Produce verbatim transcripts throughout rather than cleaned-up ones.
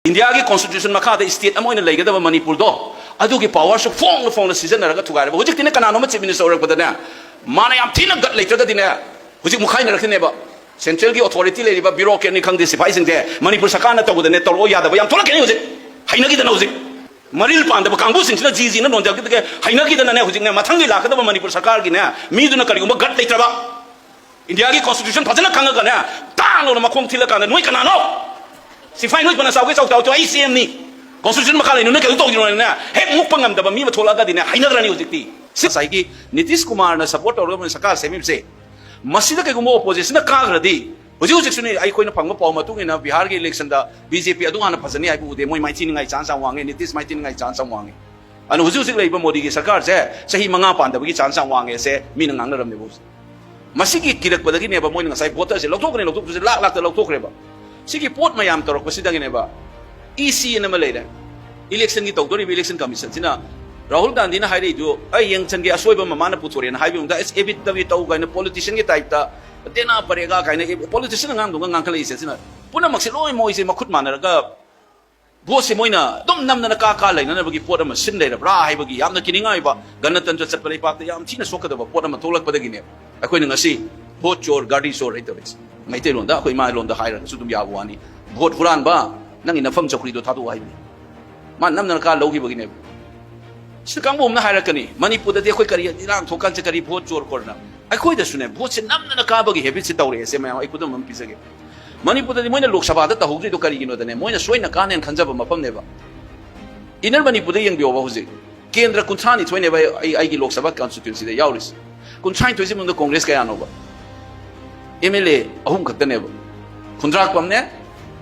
ꯏꯟꯗꯤꯌꯥꯒꯤ ꯀꯣꯟꯁꯇꯤꯇ꯭ꯌꯨꯁꯟ ꯃꯈꯥꯗ ꯁ꯭ꯇꯦꯠ ꯑꯃ ꯑꯣꯏꯅ ꯂꯩꯒꯗꯕ ꯃꯅꯤꯄꯨꯔꯗꯣ, ꯑꯗꯨꯒꯤ ꯄꯋꯥꯔꯁꯨ ꯐꯣꯡꯅ ꯐꯣꯡꯅ ꯁꯤꯖꯤꯟꯅꯔꯒ ꯊꯨꯒꯥꯏꯔꯕ꯫ ꯍꯧꯖꯤꯛꯇꯤꯅꯦ, ꯀꯅꯥꯅꯣꯝ ꯆꯤꯐ ꯃꯤꯅꯤꯁꯇꯔ ꯑꯣꯏꯔꯛꯄꯗꯅꯦ, ꯃꯥꯅ ꯌꯥꯝ ꯊꯤꯅ ꯒꯠ ꯂꯩꯇ꯭ꯔꯒꯗꯤꯅꯦ, ꯍꯧꯖꯤꯛ ꯃꯨꯛꯈꯥꯏꯅꯔꯛꯇꯣꯏꯅꯦꯕ꯫ ꯁꯦꯟꯇ꯭ꯔꯦꯜꯒꯤ ꯑꯣꯊꯣꯔꯤꯇꯤ ꯂꯩꯔꯤꯕ ꯕ꯭ꯌꯨꯔꯣꯀ꯭ꯔꯦꯠꯅꯤ ꯈꯪꯗꯦ, ꯁꯤꯐꯥꯏꯁꯤꯡꯁꯦ ꯃꯅꯤꯄꯨꯔ ꯁꯔꯀꯥꯔꯅ ꯇꯧꯕꯗꯅꯦ, ꯇꯧꯔꯛꯑꯣ ꯌꯥꯗꯕ ꯌꯥꯝ ꯊꯣꯛꯂꯛꯀꯅꯤ ꯍꯧꯖꯤꯛ꯫ ꯍꯩꯅꯈꯤꯗꯅ ꯍꯧꯖꯤꯛ ꯃꯔꯤꯜ ꯄꯥꯟꯗꯕ ꯀꯥꯡꯕꯨꯁꯤꯡꯁꯤꯅ ꯖꯤ ꯖꯤꯅ ꯅꯣꯟꯖꯔꯛꯈꯤꯗꯒꯤ ꯍꯩꯅꯈꯤꯗꯅꯅꯦ, ꯍꯧꯖꯤꯛꯅꯦ, ꯃꯊꯪꯒꯤ ꯂꯥꯛꯀꯗꯕ ꯃꯅꯤꯄꯨꯔ ꯁꯔꯀꯥꯔꯒꯤꯅꯦ, ꯃꯤꯗꯨꯅ ꯀꯔꯤꯒꯨꯝꯕ ꯒꯠ ꯂꯩꯇ꯭ꯔꯕ, ꯏꯟꯗꯤꯌꯥꯒꯤ ꯀꯣꯟꯁꯇꯤꯇ꯭ꯌꯨꯁꯟ ꯐꯖꯅ ꯈꯪꯉꯒꯅꯦ, ꯇꯥꯡ ꯂꯧꯅ ꯃꯈꯣꯡ ꯊꯤꯜꯂꯀꯥꯟꯗ, "ꯅꯣꯏ ꯀꯅꯥꯅꯣ? ꯁꯤꯐꯥꯏ ꯅꯣꯏ ꯐꯅ ꯆꯥꯎꯒꯦ ꯆꯥꯎ ꯆꯥꯎ ꯆꯥꯎ, ꯑꯩ ꯁꯤ ꯑꯦꯝꯅꯤ, ꯀꯣꯟꯁꯇꯤꯇ꯭ꯌꯨꯁꯟ ꯃꯈꯥ ꯂꯩꯅ ꯅꯣꯏ ꯀꯩꯅꯣ ꯇꯧꯈꯤꯔꯣꯅꯦ"꯫ ꯍꯦꯛ ꯃꯨꯛꯄ ꯉꯝꯗꯕ ꯃꯤ ꯑꯃ ꯊꯣꯛꯂꯛꯑꯒꯗꯤꯅꯦ, ꯍꯩꯅꯈ꯭ꯔꯅꯤ ꯍꯧꯖꯤꯛꯇꯤ꯫ ꯁꯤ ꯉꯁꯥꯏꯒꯤ ꯅꯤꯇꯤꯁ ꯀꯨꯃꯥꯔꯅ ꯁꯄꯣꯔꯠ ꯇꯧꯔꯒ ꯃꯣꯏꯅ ꯁꯔꯀꯥꯔ ꯁꯦꯝꯃꯤꯕꯁꯦ, ꯃꯁꯤꯗ ꯀꯩꯒꯨꯝꯕ ꯑꯣꯄꯣꯖꯤꯁꯟꯅ ꯀꯥꯈ꯭ꯔꯗꯤ, ꯍꯧꯖꯤꯛ ꯍꯧꯖꯤꯛꯁꯨꯅꯦ, ꯑꯩꯈꯣꯏꯅ ꯐꯪꯕ ꯄꯥꯎ ꯃꯇꯨꯡ ꯏꯟꯅ ꯕꯤꯍꯥꯔꯒꯤ ꯏꯂꯦꯛꯁꯟꯗ ꯕꯤ ꯖꯦ ꯄꯤ ꯑꯗꯨ ꯍꯥꯟꯅ ꯐꯖꯅꯤ ꯍꯥꯏꯕ ꯎꯗꯦ꯫ ꯃꯣꯏ ꯃꯥꯏꯊꯤꯅꯤꯡꯉꯥꯏ ꯆꯥꯟꯁ ꯌꯥꯝ ꯋꯥꯡꯉꯦ, ꯅꯤꯇꯤꯁ ꯃꯥꯏꯊꯤꯅꯤꯡꯉꯥꯏ ꯆꯥꯟꯁ ꯌꯥꯝ ꯋꯥꯡꯉꯦ꯫ ꯑꯗꯨꯅ ꯍꯧꯖꯤꯛ ꯍꯧꯖꯤꯛ ꯂꯩꯕ ꯃꯣꯗꯤꯒꯤ ꯁꯔꯀꯥꯔꯁꯦ ꯆꯍꯤ ꯃꯉꯥ ꯄꯥꯟꯗꯕꯒꯤ ꯆꯥꯟꯁ ꯌꯥꯝ ꯋꯥꯡꯉꯦ ꯁꯦ ꯃꯤꯅ ꯉꯥꯡꯅꯔꯝꯃꯦꯕ ꯍꯧꯖꯤꯛ꯫ ꯃꯁꯤꯒꯤ ꯀꯤꯔꯛꯄꯗꯒꯤꯅꯦꯕ ꯃꯣꯏꯅ ꯉꯁꯥꯏ ꯚꯣꯇꯔꯁꯦ ꯂꯧꯊꯣꯛꯈ꯭ꯔꯦ, ꯂꯧꯊꯣꯛꯄꯁꯦ ꯂꯥꯛ ꯂꯥꯛꯇ ꯂꯧꯊꯣꯛꯈ꯭ꯔꯦꯕ꯫ ꯁꯤꯒꯤ ꯄꯣꯠ ꯃꯌꯥꯝ ꯇꯧꯔꯛꯄꯁꯤꯗꯒꯤꯅꯦꯕ ꯏ ꯁꯤ ꯑꯅ ꯑꯃ ꯂꯩꯔꯦ꯫ ꯏꯂꯦꯛꯁꯟꯒꯤ ꯇꯧꯗꯣꯔꯤꯕ ꯏꯂꯦꯛꯁꯟ ꯀꯃꯤꯁꯟꯁꯤꯅ ꯔꯥꯍꯨꯜ ꯒꯥꯟꯙꯤꯅ ꯍꯥꯏꯔꯛꯏꯗꯨ, "ꯑꯩ ꯌꯦꯡꯁꯟꯒꯦ, ꯑꯁꯣꯏꯕ ꯑꯃ ꯃꯥꯅ ꯄꯨꯊꯣꯔꯛꯑꯦꯅ" ꯍꯥꯏꯕ ꯃꯇꯝꯗ, "ꯑꯁ, ꯑꯦꯕꯤꯠꯇꯒꯤ ꯇꯧ" ꯀꯥꯏꯅ ꯄꯣꯂꯤꯇꯤꯁꯤꯌꯟꯒꯤ ꯇꯥꯏꯞꯇ ꯗꯦꯅꯥ ꯄꯔꯦꯒꯥ ꯀꯥꯏꯅ ꯄꯣꯂꯤꯇꯤꯁꯤꯌꯟ ꯑꯉꯥꯡꯗꯨꯒ ꯉꯥꯡꯈꯠꯂꯛꯏꯁꯦ, ꯁꯤꯅ ꯄꯨꯝꯅꯃꯛꯁꯦ ꯂꯣꯏ ꯃꯣꯏꯁꯦ ꯃꯈꯨꯠ ꯃꯥꯟꯅꯔꯒ ꯚꯣꯠꯁꯦ ꯃꯣꯏꯅ ꯑꯗꯨꯝ ꯅꯝꯗꯅ ꯀꯥ ꯀꯥ ꯂꯩꯅꯅꯕꯒꯤ ꯄꯣꯠ ꯑꯃ ꯁꯤꯟ ꯂꯩꯔꯕ꯭ꯔꯥ ꯍꯥꯏꯕꯒꯤ ꯌꯥꯝꯅ ꯀꯤꯅꯤꯡꯉꯥꯏ ꯑꯣꯏꯕ, ꯒꯅꯇꯟꯇ꯭ꯔ ꯆꯠꯄ ꯂꯩꯄꯥꯛꯇ ꯌꯥꯝ ꯊꯤꯅ ꯁꯣꯛꯀꯗꯕ ꯄꯣꯠ ꯑꯃ ꯊꯣꯛꯂꯛꯄꯗꯒꯤꯅꯦ ꯑꯩꯈꯣꯏꯅ ꯉꯁꯤ "ꯚꯣꯠ ꯆꯣꯔ, ꯒꯥꯔꯤ ꯆꯣꯔ" ꯍꯥꯏ ꯇꯧꯔꯤꯁꯦ꯫ ꯃꯩꯇꯩꯂꯣꯟꯗ, ꯑꯩꯈꯣꯏ ꯏꯃꯥ ꯂꯣꯟꯗ ꯍꯥꯏꯔꯒꯁꯨ ꯑꯗꯨꯝ ꯌꯥꯕ ꯋꯥꯅꯤ, "ꯚꯣꯠ ꯍꯨꯔꯥꯟꯕ, ꯅꯪꯒꯤ ꯅꯐꯝ ꯆꯧꯀ꯭ꯔꯤꯗꯣ ꯊꯥꯗꯣꯛꯑꯣ" ꯍꯥꯏꯕꯅꯤ꯫ ꯃꯥ ꯅꯝꯗꯅ ꯀꯥ ꯂꯧꯈꯤꯕꯒꯤꯅꯦꯕ꯫ ꯁꯤꯗ ꯀꯥꯡꯕꯨ ꯑꯃꯅ ꯍꯥꯏꯔꯛꯀꯅꯤ, "ꯃꯅꯤꯄꯨꯔꯗꯗꯤ ꯑꯩꯈꯣꯏ ꯀꯔꯤ ꯏꯔꯥꯡ ꯊꯣꯛꯀꯥꯟꯁꯦ ꯀꯔꯤ ꯚꯣꯠ ꯆꯣꯔ ꯈꯣꯠꯅ?" ꯑꯩꯈꯣꯏꯗꯁꯨꯅꯦ, ꯚꯣꯠꯁꯦ ꯅꯝꯗꯅ ꯀꯥꯕꯒꯤ ꯍꯦꯕꯤꯠꯁꯦ ꯇꯧꯔꯛꯑꯦ꯫ ꯁꯦ ꯃꯌꯥꯝ, ꯑꯩ ꯈꯨꯗꯝ ꯑꯃ ꯄꯤꯖꯒꯦ꯫ ꯃꯅꯤꯄꯨꯔꯗꯗꯤ ꯃꯣꯏꯅ ꯂꯣꯛ ꯁꯚꯥꯗ ꯇꯧꯍꯧꯗ꯭ꯔꯤꯗꯣ ꯀꯔꯤꯒꯤꯅꯣꯗꯅꯦ, ꯃꯣꯏꯅ ꯁꯣꯏꯅ ꯀꯥꯅꯦꯅ ꯈꯟꯖꯕ ꯃꯐꯝꯅꯦꯕ꯫ ꯏꯟꯅꯔ ꯃꯅꯤꯄꯨꯔꯗ ꯌꯦꯡꯕꯤꯌꯣꯕ ꯍꯧꯖꯤꯛ꯫ ꯀꯦꯟꯗ꯭ꯔ ꯀꯨꯟꯊ꯭ꯔꯥꯅꯤꯊꯣꯏꯅꯦꯕ ꯑꯩ, ꯑꯩꯒꯤ ꯂꯣꯛ ꯁꯚꯥ ꯀꯟꯁꯇꯤꯇ꯭ꯌꯨꯟꯁꯤꯗ ꯌꯥꯎꯔꯤꯁꯦ꯫ ꯀꯨꯟꯊ꯭ꯔꯥꯅꯤꯊꯣꯏꯁꯤ ꯃꯅꯨꯡꯗ ꯀꯣꯡꯒ꯭ꯔꯦꯁ ꯀꯌꯥꯅꯣꯕ? ꯑꯦꯝ ꯑꯦꯜ ꯑꯦ ꯑꯍꯨꯝ ꯈꯛꯇꯅꯦꯕ꯫ ꯈꯨꯟꯗ꯭ꯔꯥꯛꯄꯝꯅꯦ,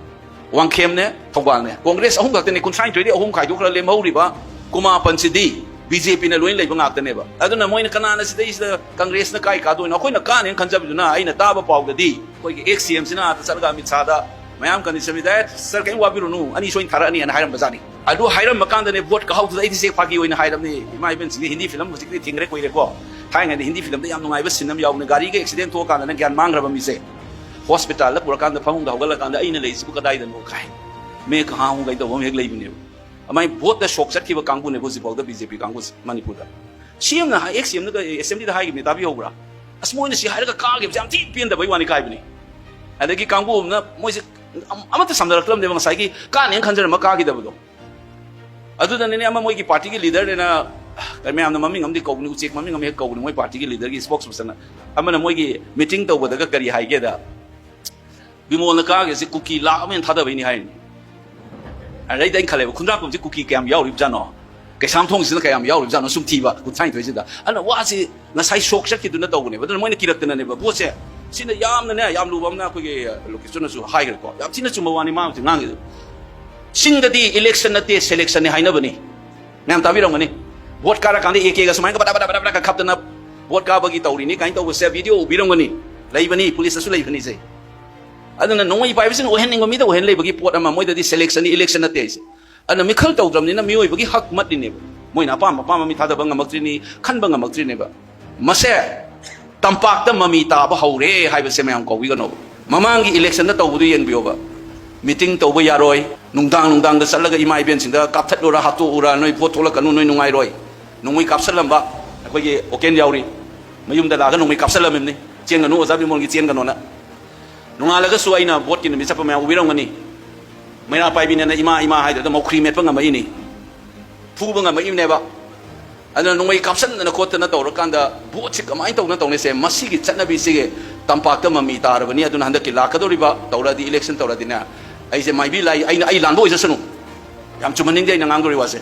ꯋꯥꯡꯈꯦꯝꯅꯦ, ꯊꯧꯕꯥꯜꯅꯦ꯫ ꯀꯣꯡꯒ꯭ꯔꯦꯁ ꯑꯍꯨꯝ ꯈꯛꯇꯅꯦ, ꯀꯨꯟꯊ꯭ꯔꯥꯅꯤꯊꯣꯏꯗꯤ ꯑꯍꯨꯝ ꯈꯥꯏꯗꯣꯛꯈ꯭ꯔ ꯂꯦꯝꯍꯧꯔꯤꯕ ꯀꯨꯟꯃꯥꯄꯟꯁꯤꯗꯤ ꯕꯤ ꯖꯦ ꯄꯤꯅ ꯂꯣꯏꯅ ꯂꯩꯕ ꯉꯥꯛꯇꯅꯦꯕ꯫ ꯑꯗꯨꯅ ꯃꯣꯏꯅ ꯀꯅꯥꯅ ꯁꯤꯗꯩꯁꯤꯗ ꯀꯪꯒ꯭ꯔꯦꯁꯅ ꯀꯥꯏ ꯀꯥꯗꯣꯏꯅꯣ? ꯑꯩꯈꯣꯏꯅ ꯀꯥꯅꯦꯅ ꯈꯟꯖꯕꯗꯨꯅ ꯑꯩꯅ ꯇꯥꯕ ꯄꯥꯎꯗꯗꯤ ꯑꯩꯈꯣꯏꯒꯤ ꯑꯦꯛꯁ ꯁꯤ ꯑꯦꯝꯁꯤꯅ ꯑꯥꯗ ꯆꯠꯂꯒ ꯑꯃꯤꯠ ꯁꯥꯗ ꯃꯌꯥꯝ ꯀꯟꯗꯤꯁꯟ ꯄꯤꯗ, "ꯑꯦ, ꯁꯥꯔ, ꯀꯔꯤꯝ ꯋꯥꯕꯤꯔꯨꯅꯨ, ꯑꯅꯤ ꯁꯣꯏꯅ ꯊꯥꯔꯛꯑꯅꯤ" ꯍꯥꯏꯅ ꯍꯥꯏꯔꯝꯕꯖꯥꯠꯅꯤ꯫ ꯑꯗꯨ ꯍꯥꯏꯔꯝꯕ ꯀꯥꯟꯗꯅꯦ ꯚꯣꯠ ꯀꯥꯍꯧꯗꯨꯗ ꯑꯩꯗꯤ ꯆꯦꯛ ꯐꯥꯒꯤ ꯑꯣꯏꯅ ꯍꯥꯏꯔꯕꯅꯤ꯫ ꯏꯃꯥ ꯏꯕꯦꯟꯁꯤꯡꯁꯦ ꯍꯤꯟꯗꯤ ꯐꯤꯂꯝ ꯍꯧꯖꯤꯛꯇꯤ ꯊꯤꯡꯈ꯭ꯔꯦ, ꯀꯨꯏꯔꯦꯀꯣ꯫ ꯊꯥꯏꯅꯉꯩꯗ ꯍꯤꯟꯗꯤ ꯐꯤꯂꯝꯗ ꯌꯥꯝ ꯅꯨꯡꯉꯥꯏꯕ ꯁꯤꯟ ꯑꯃ ꯌꯥꯎꯕꯅꯦ, ꯒꯥꯔꯤꯒ ꯑꯦꯛꯁꯤꯗꯦꯟ ꯊꯣꯛꯑꯀꯥꯟꯗꯅ ꯒ꯭ꯌꯥꯟ ꯃꯥꯡꯈ꯭ꯔꯕ ꯃꯤꯁꯦ ꯍꯣꯁꯄꯤꯇꯥꯜꯗ ꯄꯨꯔꯀꯥꯟꯗ ꯐꯃꯨꯡꯗ ꯍꯧꯒꯠꯂꯀꯥꯟꯗ "ꯑꯩꯅ ꯂꯩꯁꯤꯕꯨ ꯀꯗꯥꯏꯗꯅꯣ?" ꯀꯥꯏ꯫ ꯃꯦ ꯀꯍꯥ ꯍꯣꯡ ꯀꯥꯏ ꯇꯧꯕ ꯑꯃ ꯍꯦꯛ ꯂꯩꯕꯅꯦꯕ꯫ ꯑꯗꯨꯃꯥꯏꯅ ꯚꯣꯠꯇ ꯁꯣꯛ ꯆꯠꯈꯤꯕ ꯀꯥꯡꯕꯨꯅꯦꯕ ꯍꯧꯖꯤꯛꯐꯥꯎꯗ ꯕꯤ ꯖꯦ ꯄꯤ ꯀꯥꯡꯕꯨꯁꯦ ꯃꯅꯤꯄꯨꯔꯗ꯫ ꯁꯤ ꯑꯦꯝꯅ, ꯑꯦꯛꯁ ꯁꯤ ꯑꯦꯝꯅꯒ ꯑꯦꯁꯦꯝꯕ꯭ꯂꯤꯗ ꯍꯥꯏꯈꯤꯕꯅꯤ, ꯇꯥꯕꯤꯍꯧꯕ꯭ꯔꯥ? "ꯑꯁ, ꯃꯣꯏꯅ ꯁꯤ ꯍꯥꯏꯔꯒ ꯀꯥꯈꯤꯕꯁꯦ ꯌꯥꯝ ꯊꯤ ꯄꯦꯟꯗꯕꯩ ꯋꯥꯅꯤ" ꯀꯥꯏꯕꯅꯤ꯫ ꯑꯗꯒꯤ ꯀꯥꯡꯕꯨ ꯑꯃꯅ ꯃꯣꯏꯁꯦ ꯑꯝ-, ꯑꯃꯠꯇ ꯁꯝꯅꯔꯛꯇ꯭ꯔꯕꯅꯦꯕ, ꯉꯁꯥꯏꯒꯤ ꯀꯥꯅꯦꯅ ꯈꯟꯖꯔꯝꯃ ꯀꯥꯈꯤꯗꯕꯗꯣ꯫ ꯑꯗꯨꯗꯅꯤꯅꯦ ꯑꯃ ꯃꯣꯏꯒꯤ ꯄꯥꯔꯇꯤꯒꯤ ꯂꯤꯗꯔꯅꯦꯅ, ꯃꯌꯥꯝꯅ ꯃꯃꯤꯡ ꯑꯃꯗꯤ ꯀꯧꯕꯅꯤ, ꯎꯆꯦꯛ ꯃꯃꯤꯡ ꯑꯃ ꯍꯦꯛ ꯀꯧꯕꯅꯤ, ꯃꯣꯏ ꯄꯥꯔꯇꯤꯒꯤ ꯂꯤꯗꯔꯒꯤ ꯁ꯭ꯄꯣꯛꯁ ꯄꯔꯁꯟꯅ꯫ ꯑꯃꯅ ꯃꯣꯏꯒꯤ ꯃꯤꯇꯤꯡ ꯇꯧꯕꯗꯒ ꯀꯔꯤ ꯍꯥꯏꯒꯦꯗ, "ꯕꯤꯃꯣꯜꯅ ꯀꯥꯈ꯭ꯔꯤꯁꯦ ꯀꯨꯀꯤ ꯂꯥꯈ ꯑꯃ ꯍꯦꯟꯅ ꯊꯥꯗꯕꯩꯅꯤ" ꯍꯥꯏꯅꯤ꯫ ꯑꯗꯩꯗ ꯑꯩꯅ ꯈꯜꯂꯦꯕ, "ꯈꯨꯟꯗ꯭ꯔꯥꯛꯄꯝꯁꯦ ꯀꯨꯀꯤ ꯀꯌꯥꯝ ꯌꯥꯎꯔꯤꯕꯖꯥꯠꯅꯣ? ꯀꯩꯁꯥꯝꯊꯣꯡꯁꯤꯅ ꯀꯌꯥꯝ ꯌꯥꯎꯔꯤꯕꯖꯥꯠꯅꯣ?" ꯁꯨꯝ ꯊꯤꯕ ꯀꯨꯟꯊ꯭ꯔꯥꯅꯤꯊꯣꯏꯁꯤꯗ꯫ ꯑꯗꯨꯅ ꯋꯥꯁꯤ ꯉꯁꯥꯏ ꯁꯣꯛ ꯆꯠꯈꯤꯗꯨꯅ ꯇꯧꯕꯅꯦꯕ꯫ ꯑꯗꯨꯅ ꯃꯣꯏꯅ ꯀꯤꯔꯛꯇꯅꯅꯦꯕ ꯄꯣꯠꯁꯦ꯫ ꯁꯤꯅ ꯌꯥꯝꯅꯅꯦ, ꯌꯥꯝ ꯂꯨꯕ ꯑꯃꯅ ꯑꯩꯈꯣꯏꯒꯤ ꯂꯣꯀꯦꯁꯟꯅꯁꯨ ꯍꯥꯏꯈ꯭ꯔꯦꯀꯣ꯫ ꯌꯥꯝ ꯊꯤꯅ ꯆꯨꯝꯕ ꯋꯥꯅꯤ ꯃꯥ ꯍꯧꯖꯤꯛ ꯉꯥꯡꯉꯤꯗꯣ꯫ ꯆꯤꯡꯗꯗꯤ ꯏꯂꯦꯛꯁꯟ ꯅꯠꯇꯦ, ꯁꯦꯂꯦꯛꯁꯟꯅꯤ ꯍꯥꯏꯅꯕꯅꯤ꯫ ꯃꯌꯥꯝ ꯇꯥꯕꯤꯔꯝꯒꯅꯤ꯫ ꯚꯣꯠ ꯀꯥꯔꯀꯥꯟꯗ ꯑꯦ ꯀꯦꯒ ꯁꯨꯃꯥꯏꯅ ꯕꯗꯥ ꯕꯗꯥ ꯕꯗꯥ ꯕꯗꯥꯒ ꯈꯞꯇꯅ ꯚꯣꯠ ꯀꯥꯕꯒꯤ ꯇꯧꯔꯤꯅꯤ ꯀꯥꯏꯅ ꯇꯧꯕꯁꯦ ꯚꯤꯗꯤꯑꯣ ꯎꯕꯤꯔꯝꯒꯅꯤ꯫ ꯂꯩꯕꯅꯤ, ꯄꯨꯂꯤꯁꯇꯁꯨ ꯂꯩꯕꯅꯤꯁꯦ꯫ ꯑꯗꯨꯅ ꯅꯣꯡꯃꯩ ꯄꯥꯏꯕꯁꯤꯡ ꯑꯣꯏꯍꯟꯅꯤꯡꯕ ꯃꯤꯗ ꯑꯣꯏꯍꯟ ꯂꯩꯕꯒꯤ ꯄꯣꯠ ꯑꯃ, ꯃꯣꯏꯗꯗꯤ ꯁꯦꯂꯦꯛꯁꯟꯅꯤ, ꯏꯂꯦꯛꯁꯟ ꯅꯠꯇꯦ ꯍꯥꯏꯁꯦ꯫ ꯑꯗꯨꯅ ꯃꯤꯈꯜ ꯇꯧꯗ꯭ꯔꯕꯅꯤꯅ ꯃꯤꯑꯣꯏꯕꯒꯤ ꯍꯛ ꯃꯠꯂꯤꯅꯦꯕ꯫ ꯃꯣꯏꯅ ꯑꯄꯥꯝꯕ ꯑꯄꯥꯝꯕ ꯃꯤ ꯊꯥꯗꯕ ꯉꯝꯃꯛꯇ꯭ꯔꯤꯅꯤ, ꯈꯟꯕ ꯉꯝꯃꯛꯇ꯭ꯔꯤꯅꯦꯕ꯫ ꯃꯁꯦ ꯇꯝꯄꯥꯛꯇ ꯃꯃꯤ ꯇꯥꯕ ꯍꯧꯔꯦ ꯍꯥꯏꯕꯁꯦ ꯃꯌꯥꯝ ꯀꯧꯕꯤꯒꯅꯣꯕ꯫ ꯃꯃꯥꯡꯒꯤ ꯏꯂꯦꯛꯁꯟꯗ ꯇꯧꯕꯗꯨ ꯌꯦꯡꯕꯤꯌꯣꯕ꯫ ꯃꯤꯇꯤꯡ ꯇꯧꯕ ꯌꯥꯔꯣꯏ, ꯅꯨꯡꯗꯥꯡ ꯅꯨꯡꯗꯥꯡꯗ ꯆꯠꯂꯒ ꯏꯃꯥ ꯏꯕꯦꯟꯁꯤꯡꯗ "ꯀꯥꯞꯊꯠꯂꯨꯔ, ꯍꯥꯠꯇꯣꯛꯎꯔ, ꯅꯣꯏ ꯚꯣꯠ ꯊꯣꯛꯂꯛꯀꯅꯨ, ꯅꯣꯏ ꯅꯨꯡꯉꯥꯏꯔꯣꯏ", ꯅꯣꯡꯃꯩ ꯀꯥꯞꯁꯜꯂꯝꯕ ꯑꯩꯈꯣꯏꯒꯤ ꯑꯣꯀꯦꯟ ꯌꯥꯎꯔꯤ꯫ ꯃꯌꯨꯝꯗ ꯂꯥꯛꯑꯒ ꯅꯣꯡꯃꯩ ꯀꯥꯞꯁꯜꯂꯝꯃꯤꯕꯅꯤ, "ꯆꯦꯟꯒꯅꯨ, ꯑꯣꯖꯥ ꯕꯤꯃꯣꯜꯒꯤ ꯆꯦꯟꯒꯅꯣꯅ"꯫ ꯅꯣꯡꯉꯥꯜꯂꯒꯁꯨ ꯑꯩꯅ ꯚꯣꯠꯀꯤ ꯅꯨꯃꯤꯠ ꯆꯠꯄ ꯃꯌꯥꯝ ꯎꯕꯤꯔꯝꯒꯅꯤ꯫ ꯃꯩꯔꯥ ꯄꯥꯏꯕꯤꯅꯦꯅ ꯏꯃꯥ ꯏꯃꯥ ꯍꯥꯏꯗꯨꯗ ꯃꯧꯈ꯭ꯔꯤ ꯃꯦꯠꯄ ꯉꯝꯃꯛꯏꯅꯤ, ꯐꯨꯕ ꯉꯝꯃꯛꯏꯕꯅꯦꯕ꯫ ꯑꯗꯨꯅ ꯅꯣꯡꯃꯩ ꯀꯥꯞꯁꯟꯗꯅ ꯈꯣꯠꯇꯅ ꯇꯧꯔꯀꯥꯟꯗ ꯚꯣꯠꯁꯤ ꯀꯃꯥꯏꯅ ꯇꯧꯅ ꯇꯧꯅꯤꯁꯦ? ꯃꯁꯤꯒꯤ ꯆꯠꯅꯕꯤꯁꯤꯒꯤ ꯇꯝꯄꯥꯛꯇ ꯃꯃꯤ ꯇꯥꯔꯕꯅꯤ꯫ ꯑꯗꯨꯅ ꯍꯟꯗꯛꯀꯤ ꯂꯥꯛꯀꯗꯧꯔꯤꯕ ꯇꯧꯔꯛꯑꯗꯤ, ꯏꯂꯦꯛꯁꯟ ꯇꯧꯔꯛꯑꯗꯤꯅꯦ, ꯑꯩꯁꯦ ꯃꯥꯏꯕꯤ ꯂꯥꯏ, ꯑꯩꯅ, ꯑꯩ ꯂꯥꯟꯕ ꯑꯣꯏꯖꯁꯅꯨ, ꯌꯥꯝ ꯆꯨꯝꯍꯟꯅꯤꯡꯗꯦ ꯑꯩꯅ ꯉꯥꯡꯗꯧꯔꯤ ꯋꯥꯁꯦ꯫